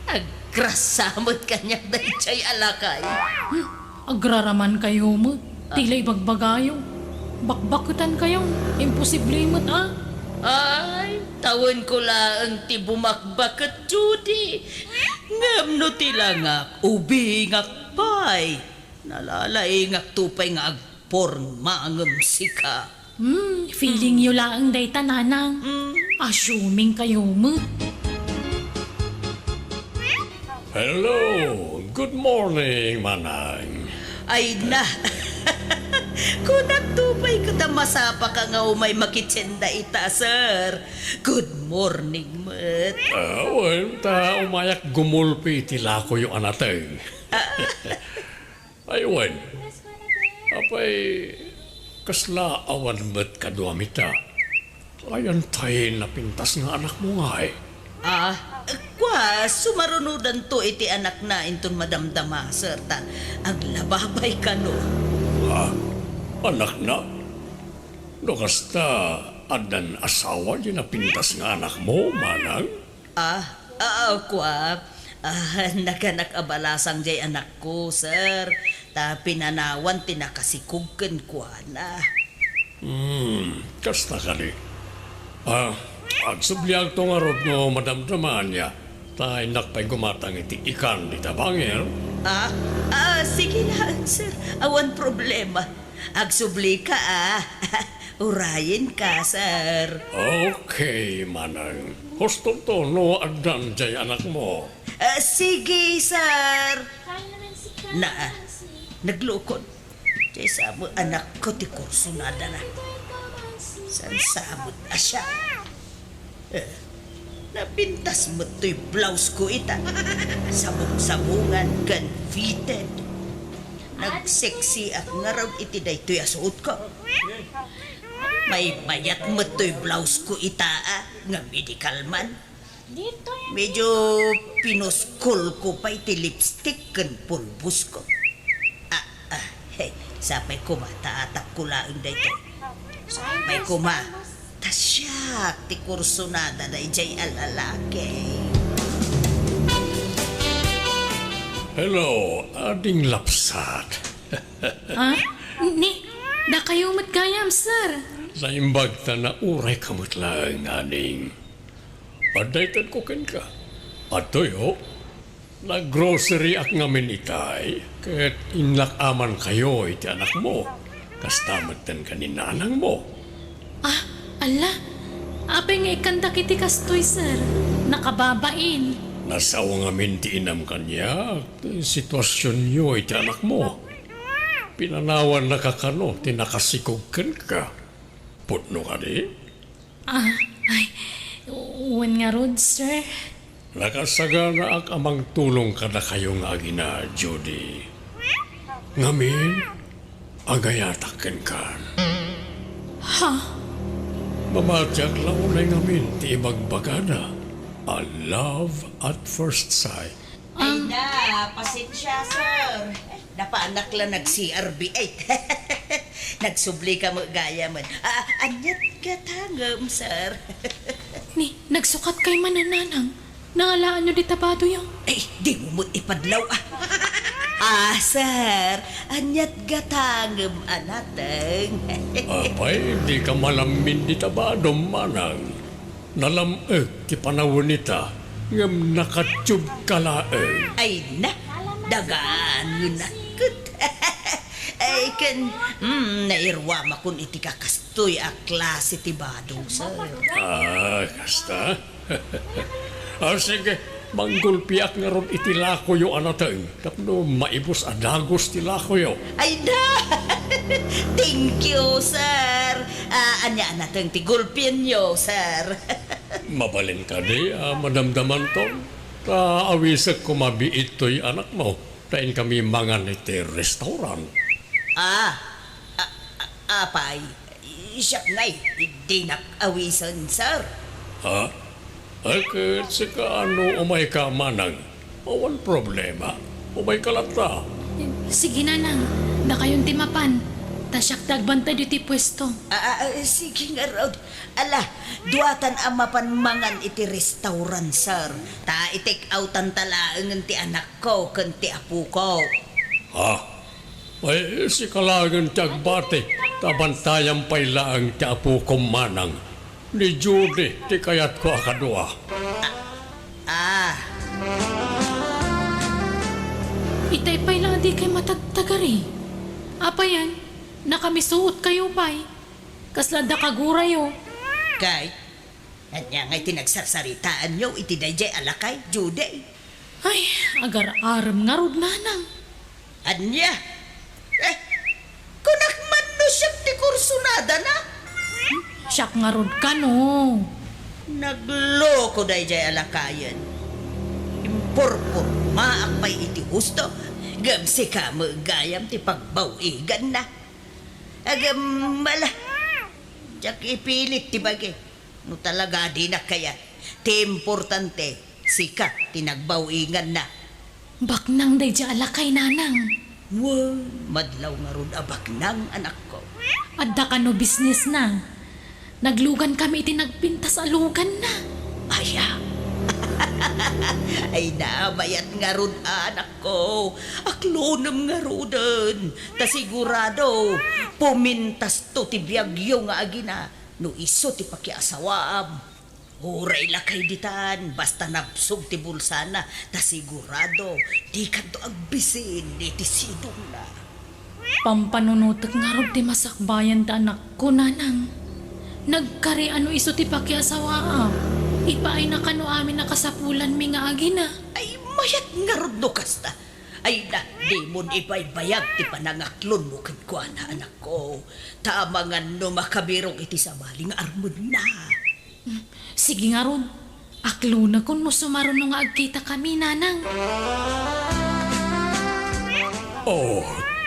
Agrasa met kaniak daydiay a lakay. Hmm, agraramankayo met. Ti la ibagbagayo. Bakbaketankayo. Imposible met, a. Ay, tawenko laeng ti bumakbaket, Judy. Ngem no ti langak, ubingak pay. Nalalaingakto pay nga agporma ngem sika. Hmm, feeling yo laeng dayta, Nanang. Hmm. Assuming kayo met. Hello! Good morning, Manang. Ay na! Kunakto pay ket a masapaka nga umay makitsenda ita, sir. Good morning met. Ah, wen, ta umayak gumulpi iti lakoyo a nateng. Ah. Ay, wen. Apay, Kasla awan met kaduami ta. Ayan tay napintas nga anakmo ngay? Ah, kua, sumarunodanto iti anakna inton madamdama, sir, ta aglababay kano. Ah, anakna? No kasta, addan asawa di napintas nga anakmo, manang? Ah, ah, kua, ah, naganak a balasang jay anakko, sir. Ta pinanawan ti nakasikog kenkuana. Hmm, kasta kadi. Ah, agsubliakto ngarud no madamdama ania. Ta innak pay gumatang iti ikan dita bangir. Ah, ah, sige laeng, sir. Awan problema. Agsublika, ah. Urayenka, sir. Okay, manang. Hustonto no addan jay anakmo. Ah, sige, sir. Na, naglukod. Jay sa met anakko ti kursunadana. Saan sa met a siak? Eh, napintas met toy blouse ko ita. Sabong-sabongan ken fitted. Nagseksiak ngarud iti daytoy a suotko. Maymayat met toy blouse ko ita, ah, nga medical man. Medyo pinuskol ko pay ti lipstick ken pulbos ko. Ah, ah, hey, sapay koma ta atapko laeng daytoy. Sapay koma ta siak ti kursunada dayjay a lalaki. Hello, ading lapsat. Ah? Ni, dakayo met gayam, sir. Naimbag ta naurayka met laeng, ading. Adda itedko kenka. Adtoyo, naggroceryak ngamin itay, ket innak-amankayo iti anakmo. Kasta metten ken ni nanangmo. Ah, ala, apay nga ikkandak iti kastoy, sir? Nakababain. Nasao ngamin ti inam kaniak ti situasionyo iti anakmo. Pinanawannaka kano ti nakasikog kenka. Pudno kadi? Ah, ay, wen ngarud, sir. Nakasaganaak a mangtulong kadakayo nga agina, Judy. Ngamin, agayatak kenka. Ha? Mamatiak la unay ngamin ti ibagbagada a love at first sight. Ay na, pasensya, sir. Napaanak la nag-C R B eight. Nagsublika met gayamen. Ah, aniat gatangem, sir? Ni, nagsukat kay manananang. Nangalaanyo dita badoyo? Ay, dimo met ipadlaw, ah. Ah, sir, aniat gatangem a nateng? Apay, dika malammin dita badom, manang. Nalam-ek ti panawen ita, ngem nakatubka laeng. Ay na, dagangenak ket. Ay, ken, mm, nairuamakon iti kakastoy a klase ti badong, sir. Ah, kasta? Ah, sige, manggulpiak ngarud iti lakoyo a nateng. Tapno maibus a dagus ti lakoyo. Ay na! Thank you, sir. Ah, ania a nateng ti gulpienyo, sir? Mabalin kadi a madamdamanton? Ta awisek koma biit toy anakmo. Ta inkami mangan iti restaurant. Ah, a-, a-, apay, siak ngay, dinak awisen, sir. Ha? Ay, ket sika no umayka, manang, awan problema. Umayka latta. Sige, nanang, dakayon ti mapan. Ta siak ti agbantay ditoy puesto. Ah, ah, ah, sige ngarud. Ala, duatan a mapan mangan iti restaurant, sir. Ta i-take outan ta laengen ti anakko ken ti apoko. Ha? Ay, sika laengen ti agbati, ta bantayam pay laeng ti apokom, manang. Ni Judy ti kayatko a kadua. Ah. Itay pay la a dikay matagtagari. Apayen, nakamisuotkayo pay. Kasla adda kagurayo. Kay, ania ngay ti nagsarsaritaanyo iti daydiay a lakay, Judy? Ay, agar-arem ngarud, nanang. Ania? Eh, kunak man no siak ti kursunadana? Siak ngarud kano. Nagloko daydiay a lakayen. Impurpurmaak pay iti husto, ngem sika met gayam ti pagbaw-iganna. Agam, ala. Diak ipilit ti bagi. No talaga dinak kayat, ti importante, sika ti nagbaw-inganna. Baknang daydiay a lakay, nanang. Wen, madlaw ngarud a baknang, anakko. Adda kano businessna? Naglugan kami iti nagpintas a luganna. Aya? Ay na, mayat ngarud, anakko. Aklonem ngaruden. Ta sigurado, pumintasto ti biagyo nga agina no isu ti pakiasawaam. Uray lakay ditan, basta nabsog ti bulsana, ta sigurado, dikanto agbisin iti sidongna. Pampanunotek ngarud ti masakbayan ti anakko, nanang. Nagkari a no isu ti pakiasawaam. Ipaayna kano amin a kasapulanmi nga agina. Ay, mayat ngarud no kasta. Ay na, dimon ibaybayag ti panangaklonmo kenkuana, anakko. Ta amangan no makabirok iti sabali nga armenna. Sige ngarud, aklonakon no sumaruno nga agkitakami, nanang. Oh,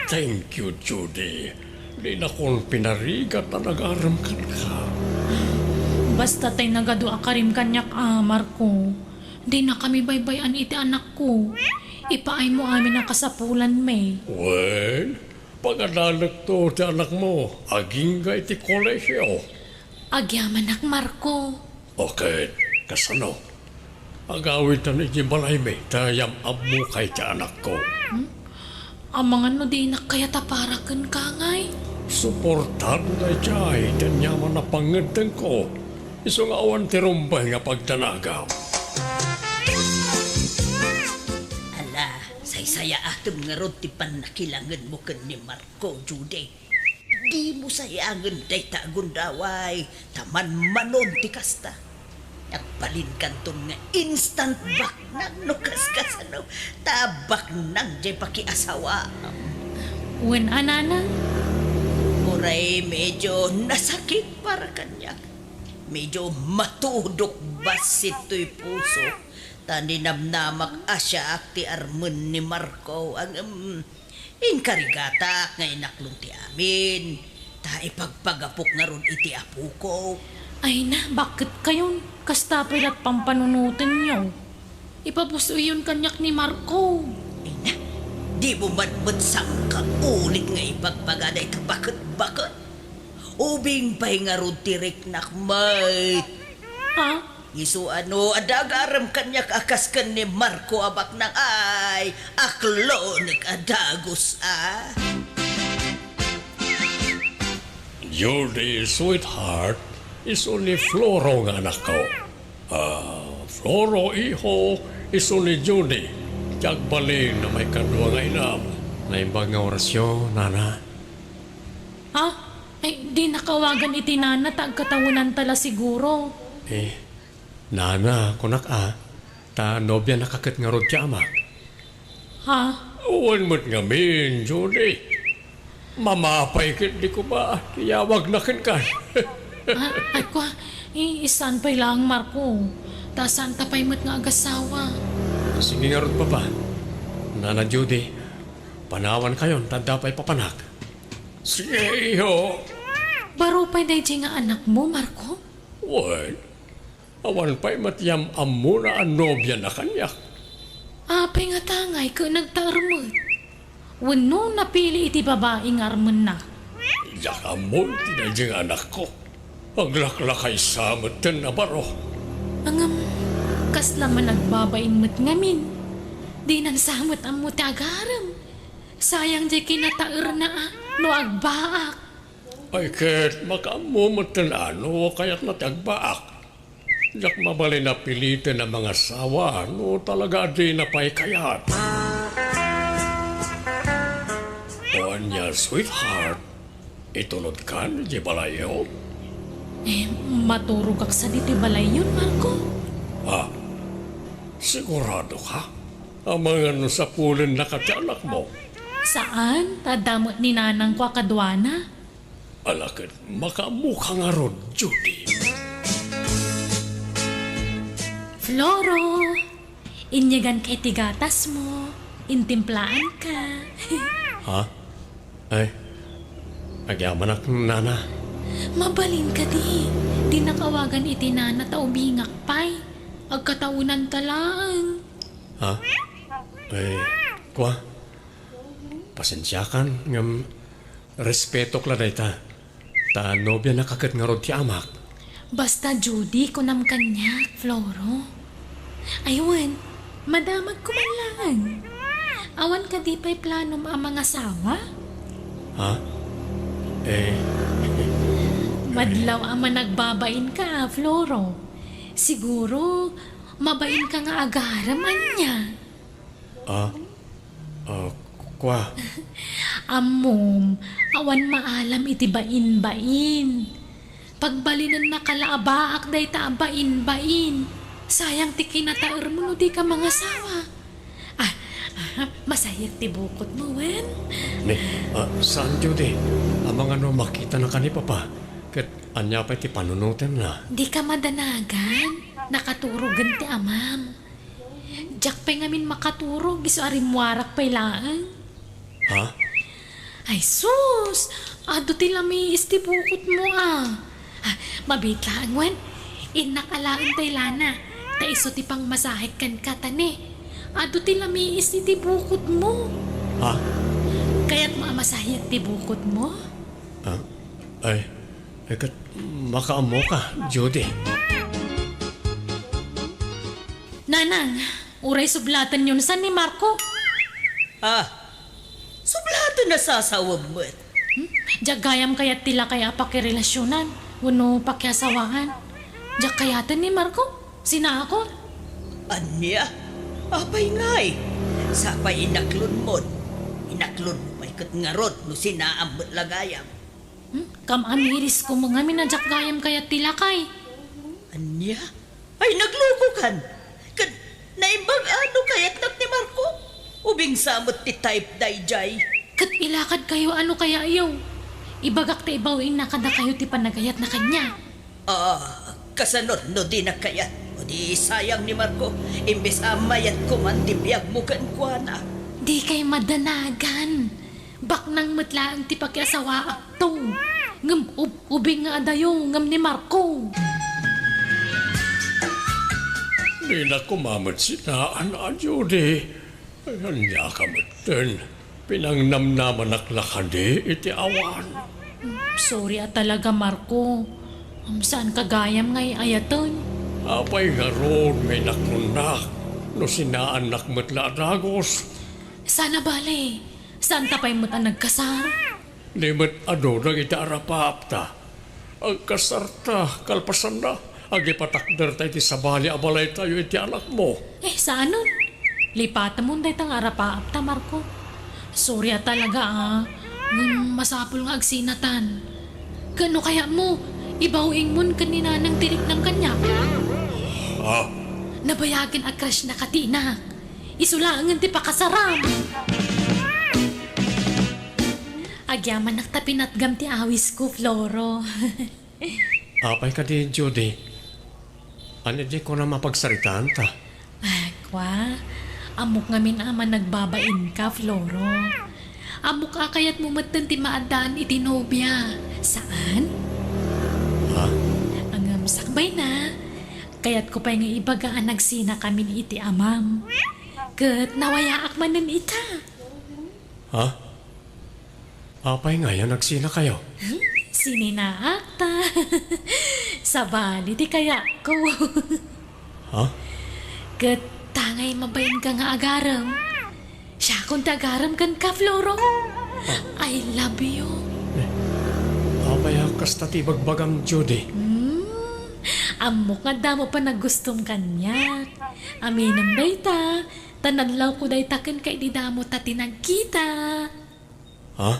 thank you, Judy. Dinakon pinarigat a nagarem kenka. Basta tay nagadu a karim kaniak a, Marco. Dinakami baybay-an iti anakko. Ipaaymo amin a kasapulanmi. Wen, pagadalekto ti anakmo agingga iti kolehio. Agyamanak, Marco. O ket, kasano? Agawidtan iti balaymi ta yam-ammokay ti anakko. Hmm? Amangan no dinak kayat a para kenka ngay? Suportado daydiay ti aniaman a pangngeddengko. Isu nga awan ti rumbeng nga pagdanagam. Ala, saysayaatem ngarud ti pannakilangenmo ken ni Marco, Judy. Dimo sayangen dayta a gundaway, ta manmanon ti kasta. Agbalinkanton nga instant baknang no kaskasano, ta baknang diay pakiasawaam. Wen a, nanang? Uray medyo nasakit para kaniak. Medyo matudok bassit toy puso, ta ninamnamak a siak ti armen ni Marco, ngem inkarigatak nga inaklon ti amin, ta ipagpagapok ngarud iti apoko. Ay na, baketkayon? Kasta pay la't pampanunotenyo. Ipapus-oyyon kaniak ni Marco. Ay na, dimo man met sangkaulit nga ipagbaga dayta baket-baket. Ubing pay ngarud ti riknak met. Ha? Isu a no adda agarem kaniak a kas ken ni Marco a baknang, ay, aklonek a dagus a. Judy, sweetheart, isu ni Floro nga anakko. Ah, Floro, iho, isu ni Judy. Ti agbalin a maikadua nga inam. Naimbag nga orasyo, nana. Ah, ay, dinak awagan iti nana ta agkatawenanta la siguro. Eh, nana, kunak a, ta nobianak ket ngarud ti amak. Ha? Wen met ngamin, Judy. Mamapay ket di ko ba ti yawagna kenka. Ah, ay, kua, i-, saan pay laeng, Marco. Ta saanta pay met nga agasawa. Sige ngarud, Papa. Nana Judy, panawankayon ta adda pay papanak. Sige, iho. Baro pay daydiay nga anakmo, Marco? Wen, awan pay met yam-ammona a nobiana kaniak. Apay ngata ngay ket nagtaer met? Wenno napili iti babai nga armenna? Diak ammo iti daydiay nga anakko. Aglaklakaysa metten a baro. Ngem, kasla man agbabain met ngamin. Dinan sa met ammo ti agarem. Sayang diay kinataerna a no agbaak. Ay ket, makaammo metten a no kayatna ti agbaak. Diak mabalin a piliten a mangasawa no talaga a dina pay kayat. O ania, sweetheart, itulodkan idiay balayyo? Eh, maturogak sadi ti balayyon, Marco. Ah, sigurado ka? Amangan no sapulennaka ti anakmo? Saan, ta adda met ni nanangko a kaduana. Ala ket makaammoka ngarud, Judy. Floro, inyeganka iti gatasmo, intimplaanka. Ha? Ay, Agyamanak, nana. Mabalin kadi. Dinak awagan iti nana ta ubingak pay. Agkataonanta laeng. Ha? Eh, kua? Pasensiakan, ngem respetok la dayta. Ta nobianak a ket ngarud ti amak. Basta Judy, kunam kaniak, Floro. Ay wen, madamagko man laeng. Awan kadi pay planom a mangasawa? Ha? Eh. Madlaw a managbabainka, Floro. Siguro, mabainka nga agarem ania. Ah, ah, kua? Ammom, awan maalam iti bain-bain. Pagbalinennaka la a baak dayta a bain-bain. Sayang ti kinataermo no dika mangasawa. Ah, ah, masayak ti bukotmo, wen? Ni, ah, saan, Judy? Amangan no makitanaka ni Papa. Ket ania pay ti panunotenna? Dika madanagan. Nakaturogen ti amam. Diak pay ngamin makaturog, isu a rimmuarak pay laeng. Ha? Ay sus! Adu ti lamiis ti bukotmo, a. Ah, mabiit laeng wen. Innak alaen tay lana. Ta isu ti pangmasahek kenka, ta ne. Adu ti lamiis iti bukotmo. Ha? Kayatmo a masahek ti bukotmo? Ah, ay, ay, ket makaammoka, Judy. Nanang, uray sublatenyon san ni Marco. Ah, sublaten a sasawem met. Hmm? Diak gayam kayat ti lakay a pakirelasionan wenno pakiasawaan. Diak kayaten ni Marco. Sinaakon. Ania? Apay ngay? Sapay inaklonmon. Inaklonmo pay ket ngarud no sinaam met la gayam. Hmm? Kam-amirisko met ngamin a diak gayam kayat ti lakay. Ania? Ay, naglukokan. Ket naimbag a no kayatnak ni Marco. Ubing sa met ti type daydiay. Ket ilakadkayo a no kayatyo. Ibagak ta ibaw-ingna kadakayo ti panagayatna kaniak. Ah, kasano no dinak kayat? O di sayang ni Marco, imbes a mayatko man ti biagmo kenkuana. Dikay madanagan. Baknang met laeng ti pakiasawaakto. Ngem ub-, ubing nga adayo ngem ni Marco. Dinak koma met sinaan a Judy. Ay, ania ka metten? Pinangnamnamanak la kadi iti awan? Sorry a talaga, Marco. Saanka gayam nga iayaten. Apay ngarud nga inaklonnak no sinaannak met la a dagus? Saan a bale, saanta pay met a nagkasar? Di met adu dagiti arapaapta. Agkasarta, kalpasanna, agipatakderta iti sabali a balaytayo iti anakmo. Eh, saanen? Lipatemon dayta nga arapaapta, Marco. Sorry a talaga, a. Ngem masapul nga agsinatan. Ket no kayatmo, ibaw-ingmon ken ni Nanang ti riknam kaniak. Ah? Nabayagen a crush na katinak. Isu laengen ti pakasaram. Agyamanak ta pinatgam ti awisko, Floro. Apay kadi, Judy? Ania di kunam a pagsaritaanta? Ah, kua, ammok ngamin a managbabainka, Floro. Ammok a kayatmo metten ti maaddaan iti nobia. Saan? Ha? Ngem sakbayna, kayatko pay nga ibaga a nagsinakamin iti amam. Ket nawayaak manen ita. Ha? Apay ngay a nagsinakayo? Hmm? Sininaakta. Sabali ti kayatko. Ha? Ket ta ngay mabainka nga agarem. Siakon ti agarem kenka, Floro. Ah. I love you. Eh, apay a kasta ti ibagbagam, Judy? Hmm? Ammok nga adda mo panagustom kaniak. Aminem dayta, ta nadlawko dayta kenka idi damo ta ti nagkita. Ha?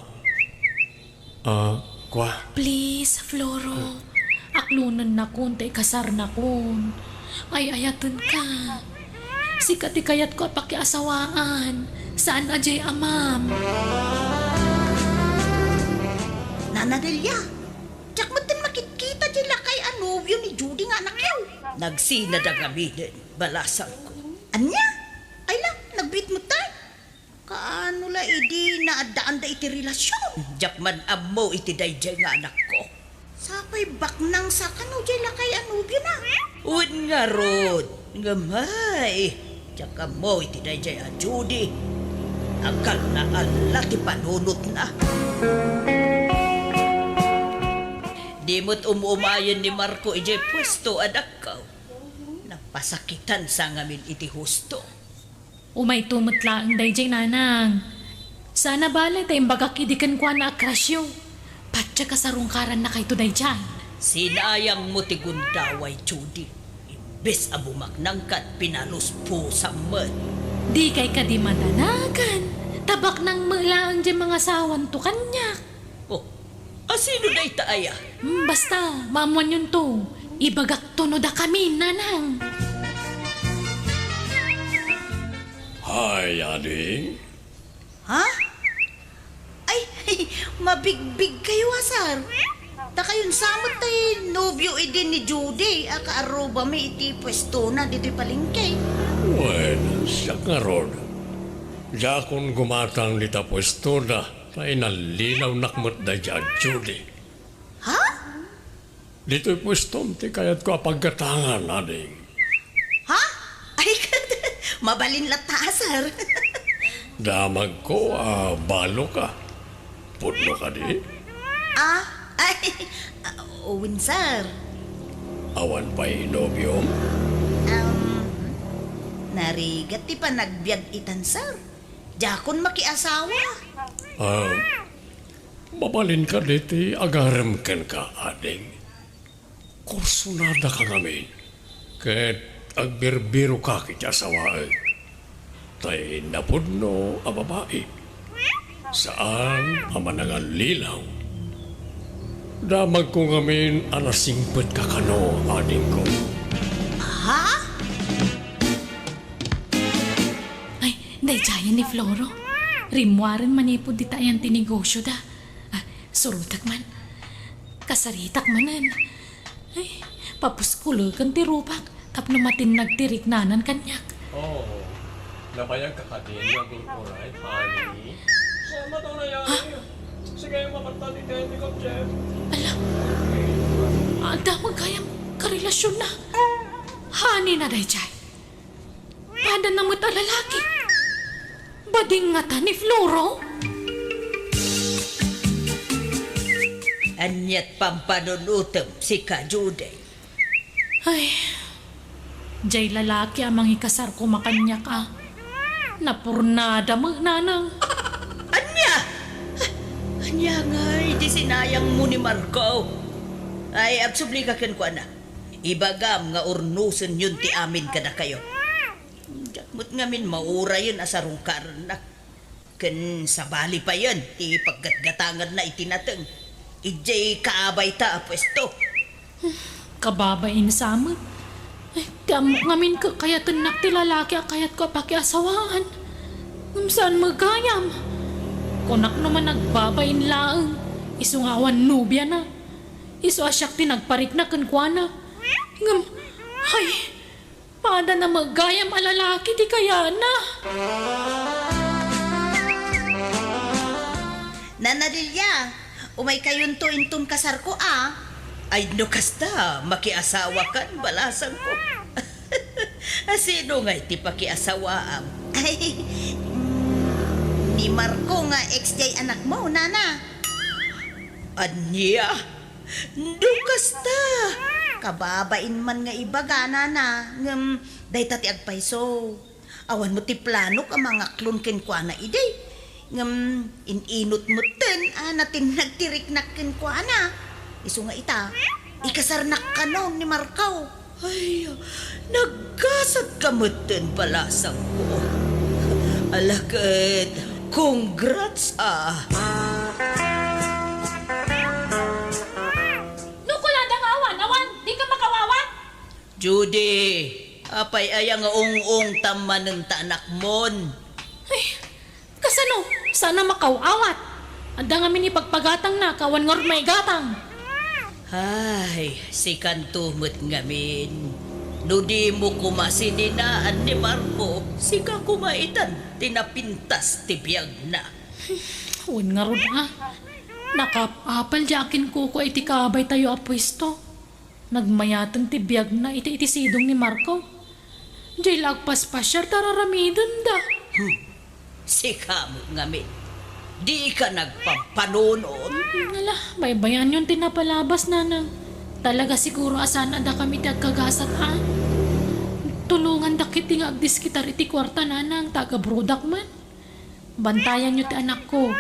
Ah, kua? Please, Floro. Aklonennakon ta ikasarnakon. Ay-ayatenka. Sika ti kayatko a pakiasawaan. Saan a diay amam. Nana Delia, diak metten makitkita ti lakay a nobio ni Judy nga anakyo. Nagsinada ngaminen, balasangko. Ania? Ay la, nagbiit metten. Kaano la idi naaddaanda iti relasion? Diak man ammo iti daydiay nga anakko. Sapay baknang sa kano diay lakay a nobiona. Wen ngarud, ngem ay, diak ammo iti daydiay a Judy. Agkagnaalla ti panunotna. Di met um-umayen ni Marco idiay puesto, anakko. Napasakitan sa ngamin iti husto. Umayto met laeng daydiay, nanang. Saan a bale ta imbagak idi kenkuana a crushyo. Patiek a sarungkarannakayto daydiay. Sinayangmo ti gundaway, Judy. Imbes a bumaknang ket pinaluspusam met. Dikay kadi madanagan. Ta baknang met laeng diay mangasawanto kaniak. Oh, asino dayta aya? Hmm, basta, maammoanyonto. Ibagakto no dakami, nanang. Hay, ading. Ha? Ay, mabigbigkayo a, sir. Dakayon sa met ti nobio idi ni Judy a kaarrubami iti puestona ditoy palengke. Wen, siak ngarud. Diakon gumatang dita puestona. Ta inallilawnak met daydiay a Judy. Ha? Ditoy puestom ti kayatko a paggatangan, ading. Ha? Ay, mabalin latta, sir. Damagko a balo ka. Pudno kadi? Ah, ay, wen, sir. Awan pay nobiom? Um, narigat ti panagbiag itan, sir. Diakon makiasawa. Ah, mabalin kadi ti agarem kenka, ading? Kursunada ka ngamin, ket agbirbiro ka iti asawaek. Tay napudno a babai, saan a manangallilaw. Damagko ngamin a nasingpet ka kano, adingko. Ha? Ay, daydiayen ni Floro. Rimmuaren manipud dita ayan ti negosyoda. Ah, surotek man. Kasaritak manen. Ay, papuskuleken ti rupak tapno matinnag ti riknanan kaniak. Oh, nabayag ka kadin nga agurguray, honey? Sa matunayan, sige, mapatpati kayo ni Kap Jeff. Ala, adda met gayam karelasionna. Honey na daydiay. Padana met a lalaki. Bading ngata ni Floro? Aniat pampanunutem, sika, Judy? Ay, jay lalaki a mangikasar koma kaniak a. Napurnada met, nanang. Ania? Ania ngay ti sinayangmo ni Marco? Ay, agsubli ka kenkuana. Ibagam nga urnosenyon ti amin kadakayo. Diak met ngamin maurayen a sarungkarenna. Ken sabali payen ti paggatgatanganna iti nateng idiay kaabayta a puesto. Kababain sa met. Ay, ti ammok ngamin kakayatennak ti lalaki a kayatko a pakiasawaan. Ngem saan met gayam? Kunak no managbabain laeng, isu nga awan nobiana. Isu a siak ti nagparikna kenkuana. Ngem, ay, padana met gayam a lalaki ti kayana. Nana Lilia, umaykayonto inton kasarko a. Ay, no kasta, makiasawakan, balasangko. A, sino ngay ti pakiasawaam? Ay, mm, ni Marco nga ex jay anakmo, nana. Ania? No kasta, kababain man nga ibaga, nana, ngem dayta ti agpayso. Awan met ti planok a mangaklon kenkuana idi. Ngem in-inut metten a natinnag ti riknak kenkuana. Isu nga ita, ikasarnak kano ni Marco. Ay, naggasat ka metten, balasangko. Ala ket, congrats, ah. No kunada nga awan, awan, di ka makawawat? Judy, apay aya nga ung-ungtam manen ta anakmon? Ay, kasano? Sana makaw-awat. Adda ngamin ipagpagatangna, kawan ngarud maigatang. Ay, sikanto met ngamin. No dimo koma sininaan ni Marco, sika koma itan ti napintas ti biagna. Wen ngarud a. Nakaap-apal diay akinkukua iti kabaytayo a puesto. Nagmayaten ti biagna iti, iti sidong ni Marco. Diay la agpaspasiar ta ar-aramidenda. Hmm. Sika met ngamin, dika nagpampanunot. Ala, baybayanyon ti napalabas, nanang. Talaga siguro a saan a dakami ti agkagasat a. Tulongandak ketdi nga agdiskitar iti kuarta, nanang, ta agabrodak man. Bantayanyo ti anakko,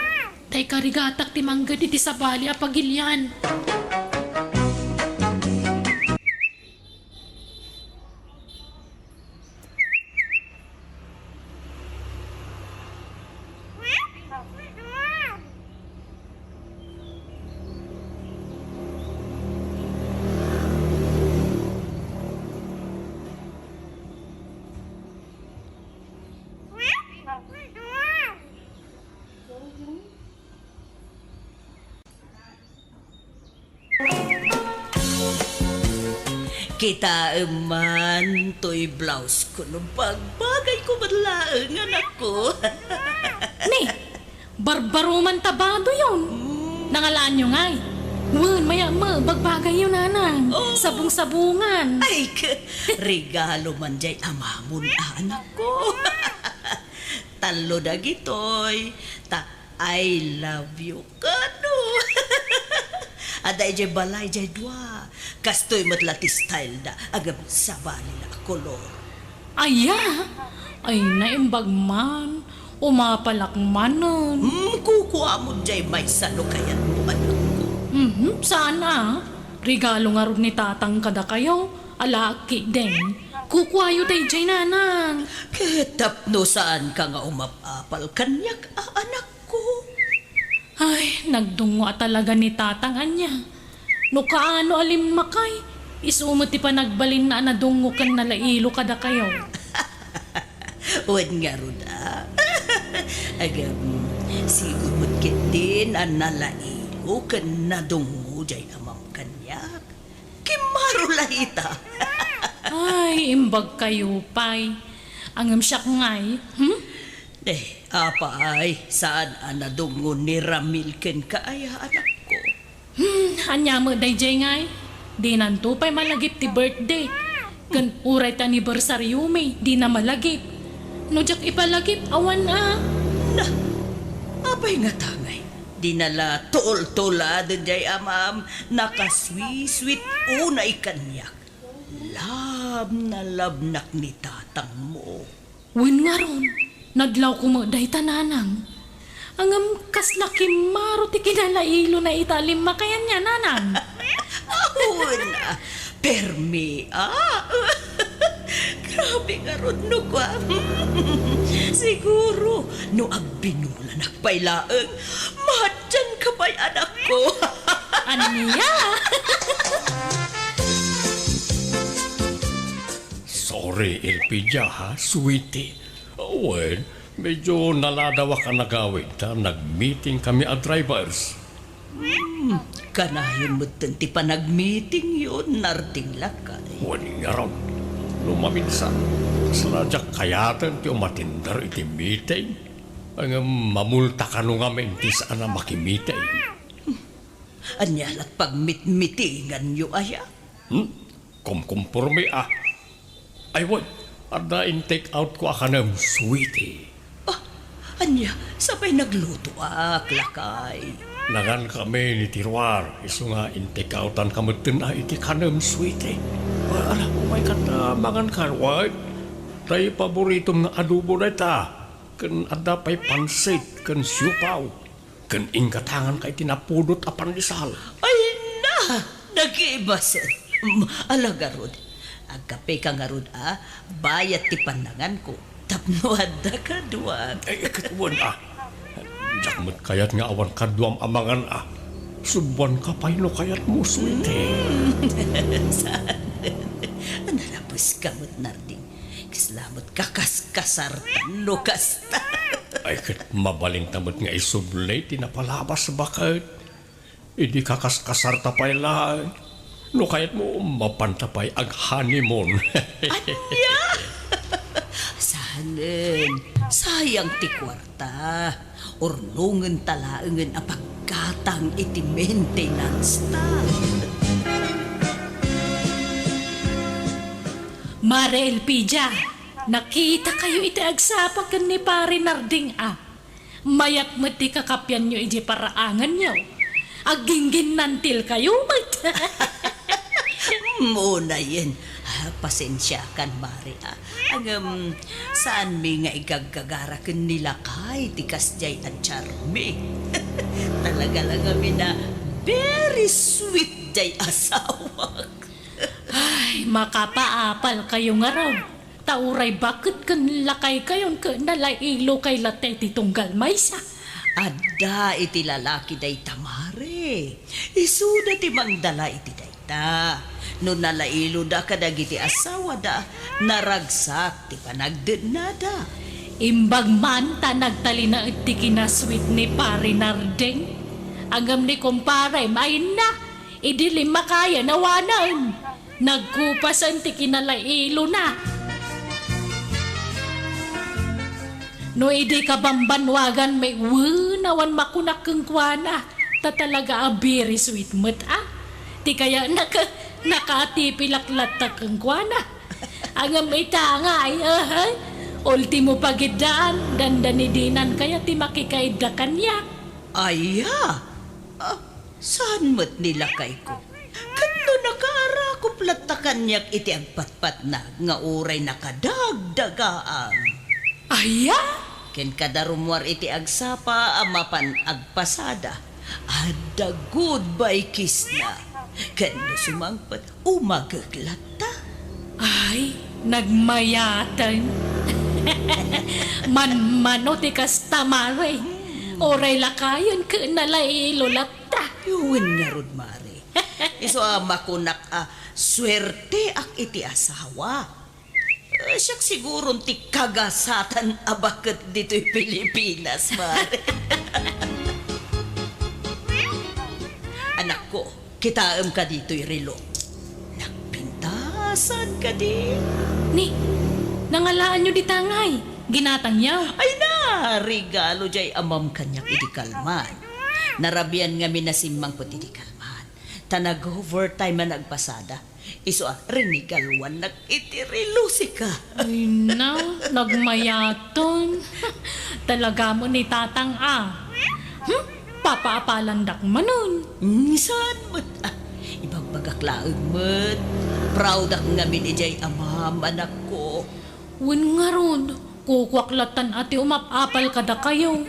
ta ikarigatak ti mangged iti sabali a pagilian. Kitaem man toy blouse ko no bagbagayko met laeng, anakko. Ni, barbaro man ta badoyon. Mm. Nangalaanyo ngay? Wen, mayat met, bagbagayyo, nanang. Oh. Sabong-sabongan. Ay, k-, regalo man diay amamon, anakko. Tallo dagitoy. Ta I love you kano. Adda idiay balay diay dua. Kastoy met la ti style da, ngem sabali la a kolor. Aya? Ay, naimbag man. Umapalak manen. Hmm, kukuamon diay maysa no kayatmo, anakko. Mhm, saan a. Regalo ngarud ni tatang kadakayo. Ala, ketdin. Kukuayo daydiay, nanang. Ket tapno saanka nga umap-apal kaniak, a, anak? Ko. Ay, nagdungngo a talaga ni tatang ania. No kaano a limmakay, isu met ti panagbalinna a nadungngo ken nalailo kadakayo. Wen ngarud a. Ngem, siud met ketdin a nalailo ken nadungngo diay amam kaniak. Kimmaro la ita. Ay, imbag kayo pay. Ngem siak ngay, hmm? Eh, apay, saan a nadungngo ni Ramil kenka aya, anakko? Hmm, ania met daydiay ngay? Dinanto pay malagip ti birthday. Ken uray ti anniversaryomi, dina malagip. No diak ipalagip, awan a. Na, apay ngata ngay? Dina la tultuladen diay amam, nakasweet-sweet unay kaniak. Love na love nak ni tatangmo. Wen ngarud, nadlawko met dayta, nanang. Ngem kasla kimmaro ti kinalailona ita a limmakay ania, nanang. Awan a, permi a. Grabe ngarud no kua. Siguro, no agbinulanak pay laeng, mahadyanka pay, anakko. Ania? Sorry, Elpidia, ha, sweetie. Wen, medyo naladawak a nagawid ta nagmeeting kami a drivers. Hmm, kanayon metten ti panagmeetingyo, Narding lakay. Wen ngarud, no maminsan, kasla diak kayaten ti umatender iti meeting. Ngem mamulta kano ngamin ti saan a makimeeting. Ania lat pagmitmitinganyo aya? Hmm? Kumkumpormi a. Ay, wen, adda in-take out ko a kanem, sweetie. Ah, ania, sapay naglutoak, lakay. Nangankami ni Tiruar, isu nga in-take outan ka metten a iti kanem, sweetie. Ah, ala, umay ket, ah, mangan ka, wen. Tay paboritom nga adobo dayta. Ken adda pay pansit ken siopaw. Ken inggatanganka iti napudot a pandesal. Ay na! Nagibaset! Mm, ala garud, agkapeka ngarud a, bayat ti pannanganko, tapno adda kaduak. Ay, ket wen a. Diak met kayat nga awan kaduam a mangan a. Subuanka pay no kayatmo, sweetie. Mm. Saan? Nalabuska met, Narding. Kasla met kakaskasartan no kasta. Ay, ket mabalinta met nga isubli ti napalabas, baket. Idi kakaskasarta pay laeng, No kayatmo, mapanta pay ag-honeymoon. Ania? Saanen, sayang ti kuarta. Urnongenta laengen a paggatang iti maintenance ta. Mare Elpidia, nakitakayo iti agsapa ken ni Pare Narding a. Mayat met ti kakapianyo idiay paraanganyo. Aggingginnantilkayo met. Unayen, ah, pasensiakan, Mare, ah. Ngem, saanmi nga igaggagara ken ni lakay ti kasdiay a charmi. Talaga la ngamin a very sweet diay asawak. Ay, makapaapalkayo ngarud. Ta uray baket ken lakaykayon ket nalailokay latta iti tunggal maysa. Adda iti lalaki dayta, Mare. Isuda ti mangdala iti dayta. No nalailoda kadagiti asawada, naragsak ti panagdennada. Imbag man ta nagtalinaed ti kinasweet ni Pare Narding. Ngem ni kumparem, ay na, idi limmakayan awanen. Nagkupasen ti kinalailona. No idi kabambanwagan met, wen, awan makunak kenkuana, ta talaga a very sweet met a. Ti kayatna ket nakaatipilak latta kenkuana. Ngem ita nga, ay, ahay, ultimo pagiddaan, dandanidinan kaya ti makikaidda kaniak. Aya? Ah, saan met ni lakayko? Ket no nakaarakup latta kaniak iti agpatpatnag nga uray nakadagdagaang. Aya? Ken kada rummuar iti agsapa a mapan agpasada, adda goodbye kiss na. Ken no sumangpet, umagek latta. Ay, nagmayaten. Manmano ti kasta, Mare. Uray lakayen ket nalailo latta. Wen ngarud, Mare. Isu a makunak a suerteak iti asawa. Eh, siak siguron ti kagasatan a baket ditoy Pilipinas, Mare. Anakko, kitaem ka ditoy relo. Nagpintasan kadi? Ni, nangalaanyo dita ngay? Ginatangyo? Ay na, regalo jay amam kaniak idi kalman. Narabian ngamin a simmangpet idi kalman. Ta nag-overtime a nagpasada. Isu a, rinigaluannak iti relo sika. Ay na, nagmayaten. Talaga met ni Tatang a. Hmm? Papaapalandak manen. Mm, saan met a? Ibagbagak laeng met. Proudak ngamin idiay amam, anakko. Wen ngarud, kukuak lattan a ti umap-apal kadakayo.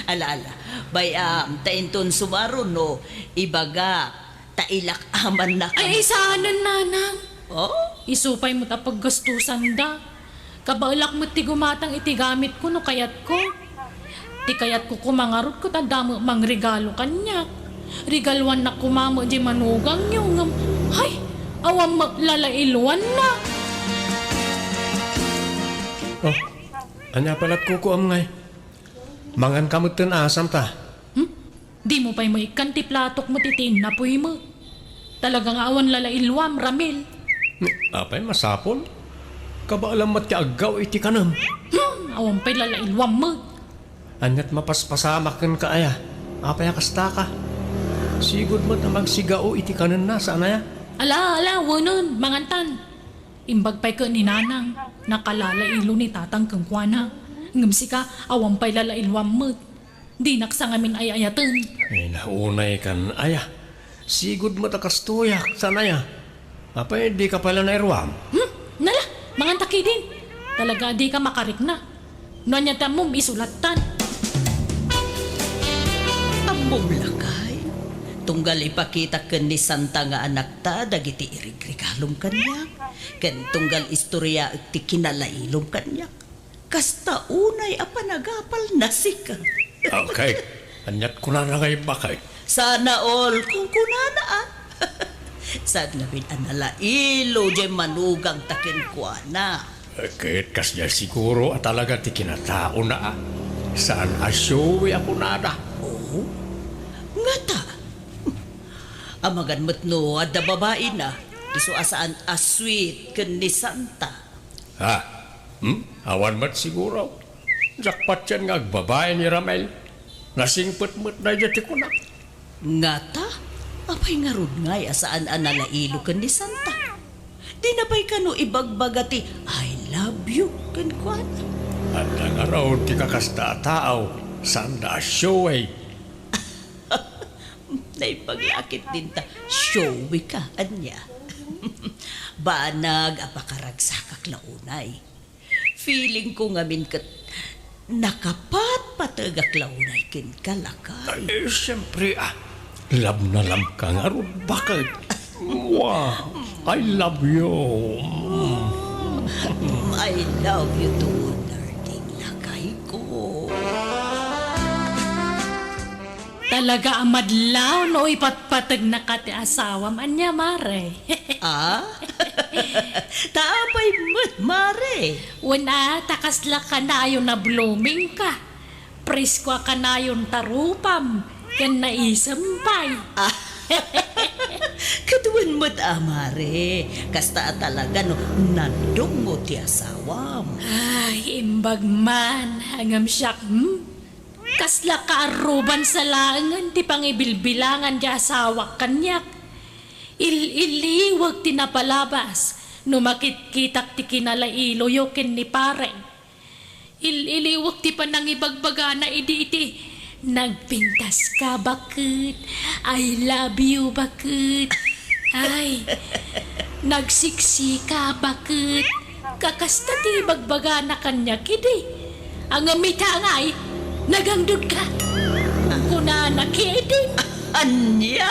Ala, ala. Bay-am, ta inton sumaruno, ibagak, ta ilak-amannak. Ay, ay, saanen, nanang. Oh? Isu pay met a paggastusanda. Kabaelak met ti gumatang iti gamitko no kayatko. Ti kayatko koma ngarud ket adda met mangregalo kaniak. Regaluannak koma met diay manugangyo, ngem, hay, awan met lalailuanna. Oh, ania pay lat kukuam ngay? Mangan ka metten asam ta. Hmm? Dimo pay maikkan ti platok met iti innapoy met. Talaga nga awan lalailuam, Ramil. Ni, apay masapul? Kabaelam met ti aggaw iti kanem. Hmm, awan pay lalailuam met. Aniat mapaspasamak kenka aya? Apay a kastaka? Sigud met a magsigao iti kanenna, saan aya? Ala, ala, wenen, mangantan. Imbag pay ket ni Nanang, nakalalailo ni Tatang kenkuana. Ngem sika, awan pay lalailuam met. Dinak sa ngamin ay-ayaten. Ay, naunay kan aya. Sigud met a kastoyak, saan aya? Apay, dika pay la nairuam? Hmm? Nala, manganta ketdin. Talaga a dika makarikna. No ania ti ammom, isu lattan. Ammom lakay, tunggal ipakitak ken ni Santa nga anakta dagiti irigregalom kaniak, ken tunggal istoriaek ti kinalailom kaniak. Kasta unay a panagapalna sika. Okay. Aniat kunana nga imbakay? Sana all, kunkunana, a. Saan ngamin a nalailo diay manugangta kenkuana? Ket kasdiay siguro a talaga ti kinataona, a. Saan a showy a kunada. Oh? Ngata? Amangan met no adda babaina, isu a saan a sweet ken ni Santa. Ha? Hmm? Awan met siguro. Diak patien nga agbabai ni Ramel. Nasingpet met daydiay ti kuna. Ngata, apay ngarud ngay a saan a nalailo ken ni Santa? Dina pay kano ibagbaga ti "I love you" kenkuana? Adda ngarud ti kakasta a tao, saan da a showy. Naimbag la ketdin ta showy ka, ania? Banag a pakaragsakak la unay. Feeling ko ngamin ket nakapatpategak la unay kenka, lakay. Ay, siyempre, ah. Love na love ka ngarud. Bakit? Mwah! I love you. Mm, I love you too, darling lakay ko. Talaga a madlaw no ipatpategnaka ti asawam. Ania, mare? Ah? Ta apay met, mare? Wen a, ta kasla kanayon a blooming ka. Presko a kanayon ta rupam ken naisem pay. Ah. Ket wen met a, mare. Kasta a talaga no nadungngo ti asawam. Ay, imbag man. Ngem siak, hmm? Kasla kaaruban sa laengen ti pangibilbilangan ti asawak kaniak. Il-iliwek ti napalabas no makitkitak ti kinalailoyo ken ni pare. Il-iliwek ti panangibagbagana idi iti, "Nagpintas ka, baket. I love you, baket. Ay, nagsiksika, baket." Kakasta ti ibagbagana kaniak idi. Ngem ita ngay, nagangdud ka. Kunana ketdi. Ania?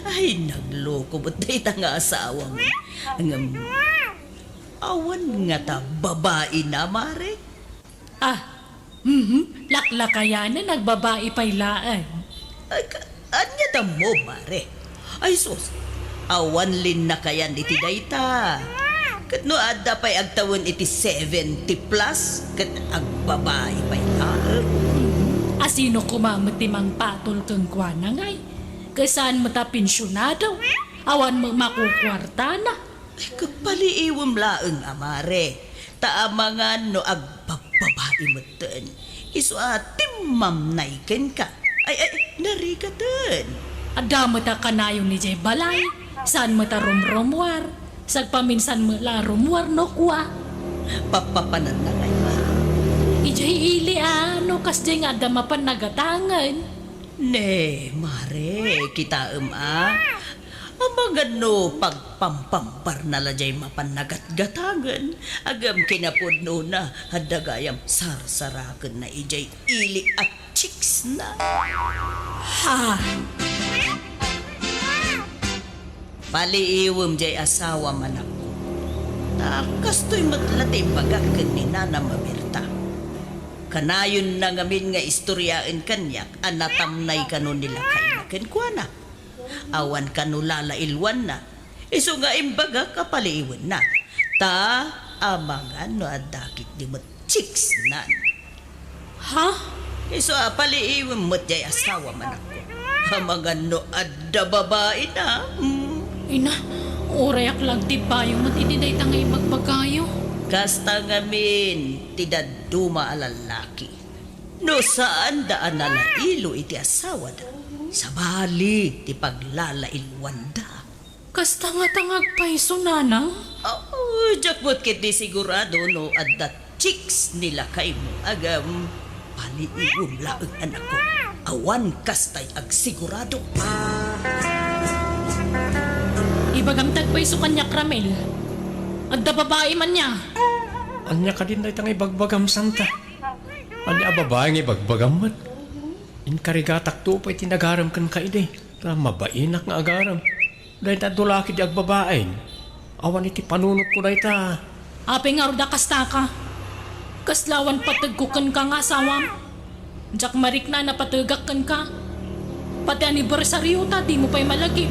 Ay, nagloko met dayta nga asawam. Ngem, awan ngata babaina, mare? Ah, mhm. Laklakayanen, agbabai pay laeng. Ay, ka-, ania tammo, mare? Ay, sus, awan linnakayan iti dayta. Ket no adda pay agtawen iti seventy plus, ket agbabai pay laeng. Asino koma met ti mangpatol kenkuana ngay? Ket saan met a pensionado? Awan met makukuartana. Ay, ket paliiwem laeng a, mare, ta amangan no agbabbabai metten. Isu a timmamnay kenka. Ay, ay, narigaten. Adda met a kanayon idiay balay, saan met a rumrumuar, sagpaminsan met la a rumuar no kua. Pappapananna ngay, ma. Idiay ili a, no kasdiay nga adda mapan nagatangen. Ne, mare, kitaem a. Amangan no pagpampamparna la jay mapan nagatgatangen, ngem kinapudnona, adda gayam sarsarakenna idiay ili a chicksna. Ha? Paliiwem jay asawam, anakko. Ta kastoy met la ti imbagak ken ni nanam a Berta. Kanayonna ngamin nga istoriaen kaniak a natamnay kano ni lakayna kenkuana. Awan kano lalailwanna. Isu nga imbagak a paliiwenna. Ta amangan no adda ketdi met chicksnan. Ha? Isu a paliiwem met jay asawam, anakko. Amangan no adda babaina. Hmm. Ina, urayak la agtibbayo met iti dayta nga ibagbagayo. Kasta ngamin ti dadduma a lallaki. No saanda a nalailo iti asawada, sabali ti paglalailwanda. Kasta ngata nga agpayso, nanang? Oh, diak met ketdi sigurado no adda chicks ni lakaymo, agam. Paliiwem laeng, anakko. Awan kastay agsigurado. Ibagam ti agpayso kaniak, Ramil. Adda babai man nia. Ania kadin dayta nga ibagbagam, Santa? Ania a babai nga ibagbagam met? Inkarigatakto pay ti nagarem kenka idi. Ta mabainak nga agarem. Dayta adu laki di agbabain. Awan iti panunotko dayta. Apay ngarud a kastaka? Kasla awan pategko kenka nga asawam? Diak marikna a napategak kenka. Pati anibersariota, dimo pay malagip.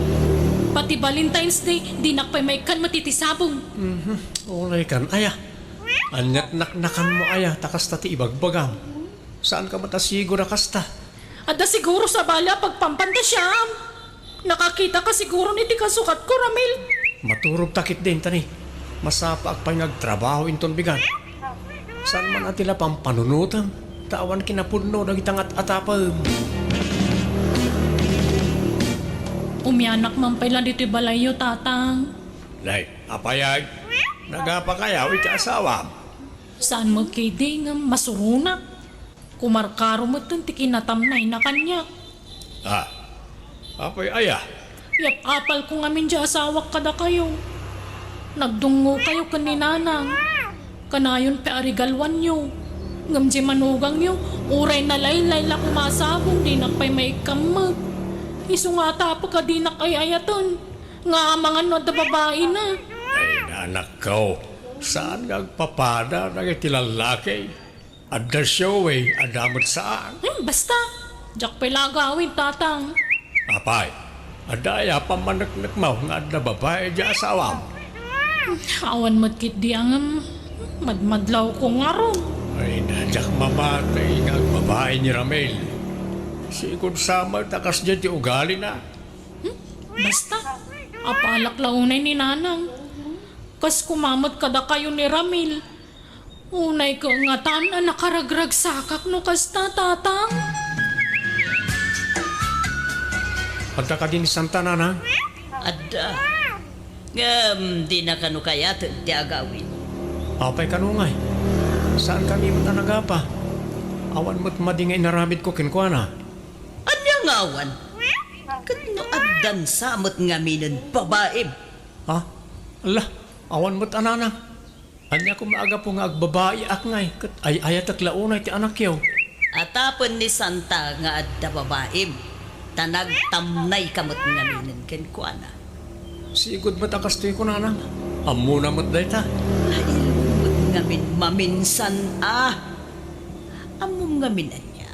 Pati Valentine's Day, dinak pay maikkan met iti sabong. Mhm. Uray kan, aya. Aniat naknakanmo, aya, ta kasta ti ibagbagam. Saanka met a siguro a kasta? Adda siguro sabali a pagpampantasiam. Nakakitaka siguron iti kasukatko, Ramil. Maturogta ketdin, tani. Masapaak pay nga agtrabaho inton bigat. Saan man a ti la pampanunotem, ta awan kinapudno dagiti angat-atapem. Umianak man pay la ditoy balayyo, Tatang. Nay, apay ay? Nagapakayaw iti asawam? Saan met ketdi ngem masuronak. Kumarkaro metten ti kinatamnayna kaniak. Ah, apay aya? Yap-apalko ngamin diay asawak kadakayo. Nagdungngokayo ken ni Nanang. Kanayon pay a regaluanyo. Ngem diay manugangyo, uray nalaylay la koma a sabong, dinak pay maikkammeg. Isu nga atapek a dinak ay-ayaten. Nga amangan no adda babaina. Ay, nanakko, saan nga agpapada dagiti lallaki? Adda showy, adda met saan. Hmm, basta. Diak pay la agawid, Tatang. Apay, adda aya pammaneknekmo nga adda babai diay asawam? Hmm, awan met ketdi a ngem madmadlawko ngarud. Ay, na, diak mamati nga agbabai ni Ramil. Sigud sa met a kasdiay ti ugalina. Hmm? Basta, apalak la unay ni Nanang. Kas kumamet kadakayo ni Ramil. Unay ko ngatan a nakaragragsakak no kasta, Tatang. Adda kadi ni Santa, Nanang? Adda. Ngem, dina kano kayaten ti agawid. Apay kano ngay? Saan kami met a nagapa? Awan met madi nga inaramidko kenkuana. Ania nga awan? Ket no addan sa met ngaminen babaim? Ha? Ala, awan met a Nanang. Ania koma a gapu nga agbabaiak ngay ket ay-ayatek la unay ti anakyo? Atapen ni Santa nga adda babaim, ta nagtamnayka met ngaminen kenkuana. Sigud met a kastoy ko, Nanang. Ammona met dayta. Lailmo met ngamin maminsan a. Ammom ngamin ania?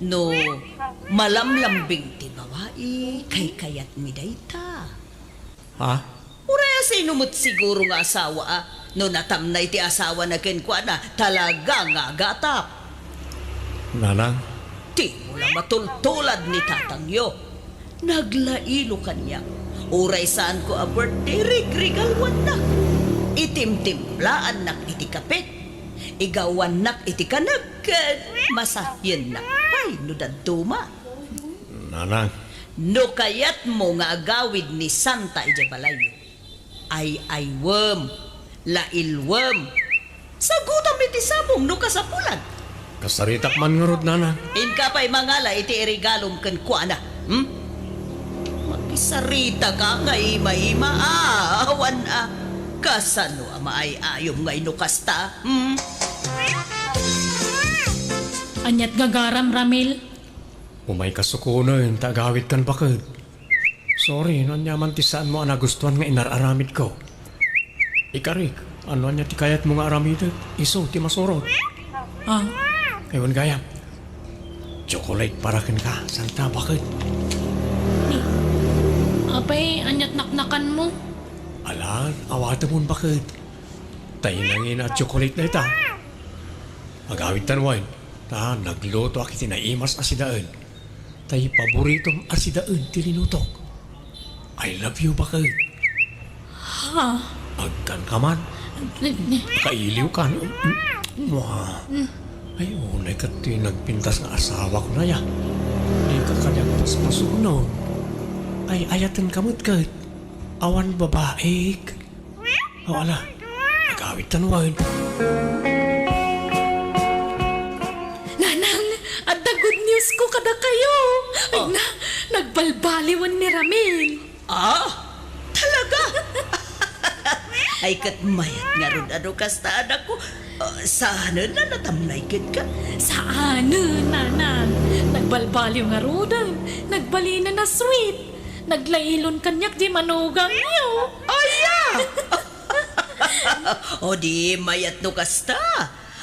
No malamlambing ti babai, kaykayatmi dayta. Ha? Uray a sino met siguro nga asawa a no natamnay ti asawana kenkuana, talaga nga agatap. Nanang? Dimo la matultulad ni tatangyo. Naglailo kaniak. Uray saanko a birthday, rigregaluannak. Itimtimplaannak iti kape. Igawannak iti kaneg ken masahiennak pay no dadduma. Nanang. No kayatmo nga agawid ni Santa idiay balayyo, ay-aywem, lailwem. Sagutam iti sabong no kasapulan. Kasaritak man ngarud, Nanang. Inka pay mangala iti iregalom kenkuana. Hmm? Makisarita ka nga ima-ima. Ah, awan a. Kasano a maay-ayom nga ino kasta? Hmm? Aniat gagaram, Ramil? Umay kasukonen ta agawidkan, baked. Sorry no ania man ti saanmo a nagustuan nga inar-aramidko. Ikarik, no ania ti kayatmo nga aramidek, isu ti masurot. Ah. Ay, wen gayam. Chocolate para kenka, Santa, baked. Ni, apay, aniat naknakanmo? Alan, awatemon, baked. Tay nangina a chocolate dayta. Agawidtan wen, ta naglutoak iti naimas a sidaen. Tay paboritom a sidaen ti linutok. I love you, baked. Ha? Agkanka man. Ni, ni. Kailiwka, no? Mua. Ay, unay ket ti nagpintas nga asawak na ya. Dika kadi agpaspasugno. Ay, ayatenka met ket. Awan babaik. O, ala. Agawidtan wen. Nanang, adda good news ko kadakayo. Ay na, nagbalbaliwen ni Ramil. Ah, talaga? Ay, ket mayat ngarud a no kasta, anakko. Ah, saanen a natamnay kenka? Saanen, Nanang. Nagbalbaliw ngaruden. Nagbalinen a sweet. Naglailon kaniak di manugangyo. Aya! O di mayat no kasta.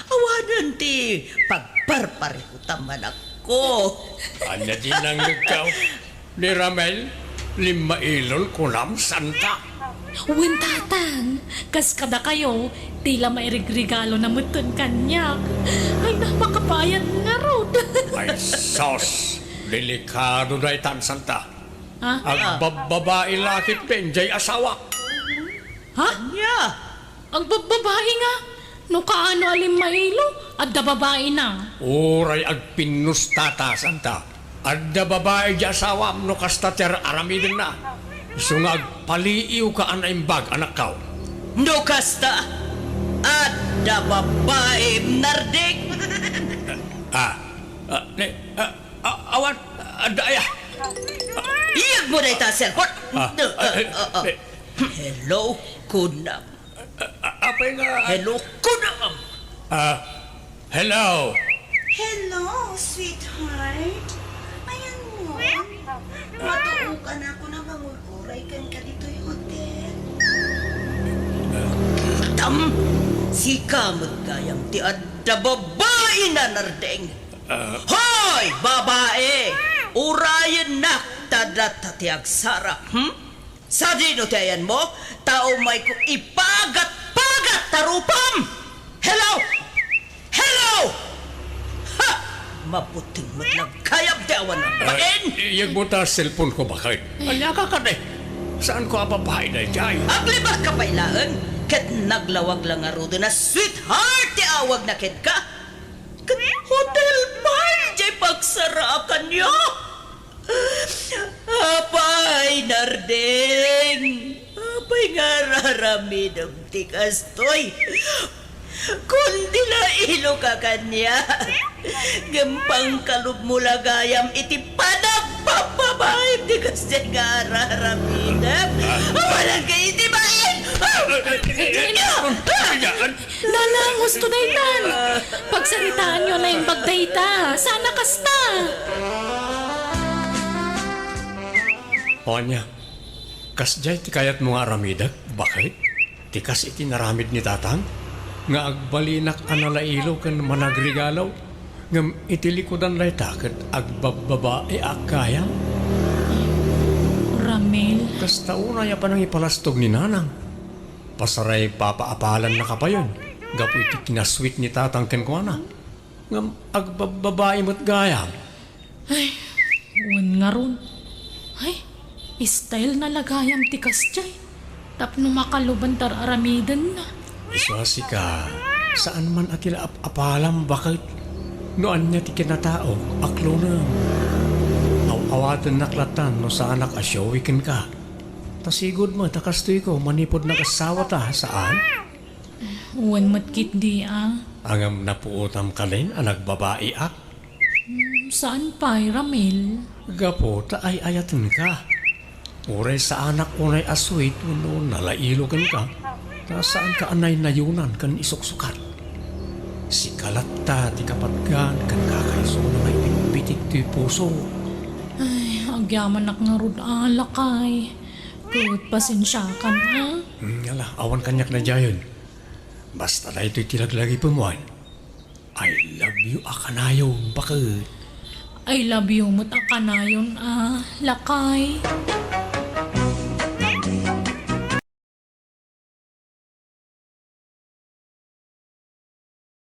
Awanen ti pagparparikutam, anakko. Ania ti nangngegkaw? Ni Ramel, limmailon kunam, Santa? Wen, Tatang, kas kadakayo, ti la mairigregalo na metten kaniak. Ay, napakapayat ngarud. Ay, sos! Delikado daytan, Santa. Ha? Agbabbabai la ketdi jay asawak. Ha? Ania? Agbabbabai nga? No kaano a limmailo, adda babaina. Uray agpinnustata, santa. Adda babai jay asawam no kasta ti ar-aramidenna. Isu nga agpaliiwka a naimbag, anakko. No kasta, adda babaim, Nardeng. Ah, ah, ne, ah, ah, awan, adda aya. Iyegmo dayta a cellphone. Ah, ah, eh, eh. Hello, kunam. Ah, ah, apay nga? Hello, kunam. Ah, hello. Hello, sweetheart. Ayan mo. Matuokan ako na mangulkuray kenka ditoy hotel. Kitam, sika met gayam ti adda babaina, Nardeng. Ah. Hoy, babai! Urayennak ta data ti agsarap, hmm? Sadino ti ayanmo? Ta umayko ipagat-pagat ta rupam! Hello! Hello! Ha! Mabuteng met la gayam ti awan a bain! Ah, iyegmo ta cellphone ko, baket. Ania ka kadi? Saanko a babai daydiay? Aglibakka pay laeng, ket naglawag la ngaruden a sweetheart ti awagna kenka. Ket hotel pay jay pagsarakanyo. Apay, Nardeng? Apay nga ar-aramidem ti kastoy? Kundi nailoka kaniak, ngem pangkalubmo la gayam iti panagpapabay ti kasdiay nga ar-aramidem. Awanan kayo iti bain! Nana, husto daytan. Pagsaritaanyo a naimbag dayta. Saan a kasta? O ania, kasdiay ti kayatmo nga aramidek, baket? Ti kas iti naramid ni tatang, nga agbalinak a nalailo ken managregalo, ngem iti likudan dayta ket agbabbabai a gayam? Ramil. Kasta unay a panangipalastog ni nanang. Pasaray papaapalan na kapayon gapu iti kinasweet ni tatang kenkuana. Ngem agbabbabai met gayam. Ay, wen ngarud. Ay, style na la gayam ti kasdiay. Tapno makaluban ti ar-aramidenna. Isu a sika, saan man a ti la ap-apalam baket. No ania ti kinataok, aklonem. Aw-awatennak latan no saanak a showy kenka. Ta sigud met a kastoyko manipud nagasawa ta, saan? Wen met ketdi a. Ngem napuotam kanen a nagbabaiak? Hmm, saan pay, Ramil? Gapu ta ay-ayatenka. Uray saanak unay a sweet wenno nalailo kenka, ta saanka a naynayunan ken isuksukat. Sika latta ti kapatgan ken kakaisuna nga ipitpitik ti puso. Ay, agyamanak ngarud a, lakay. Ket pasensiakan a. Hmm, ala, awan kaniak daydiayen. Basta daytoy ti laglagipem wen. I love you a kanayon, baket. I love you met a kanayon a, lakay.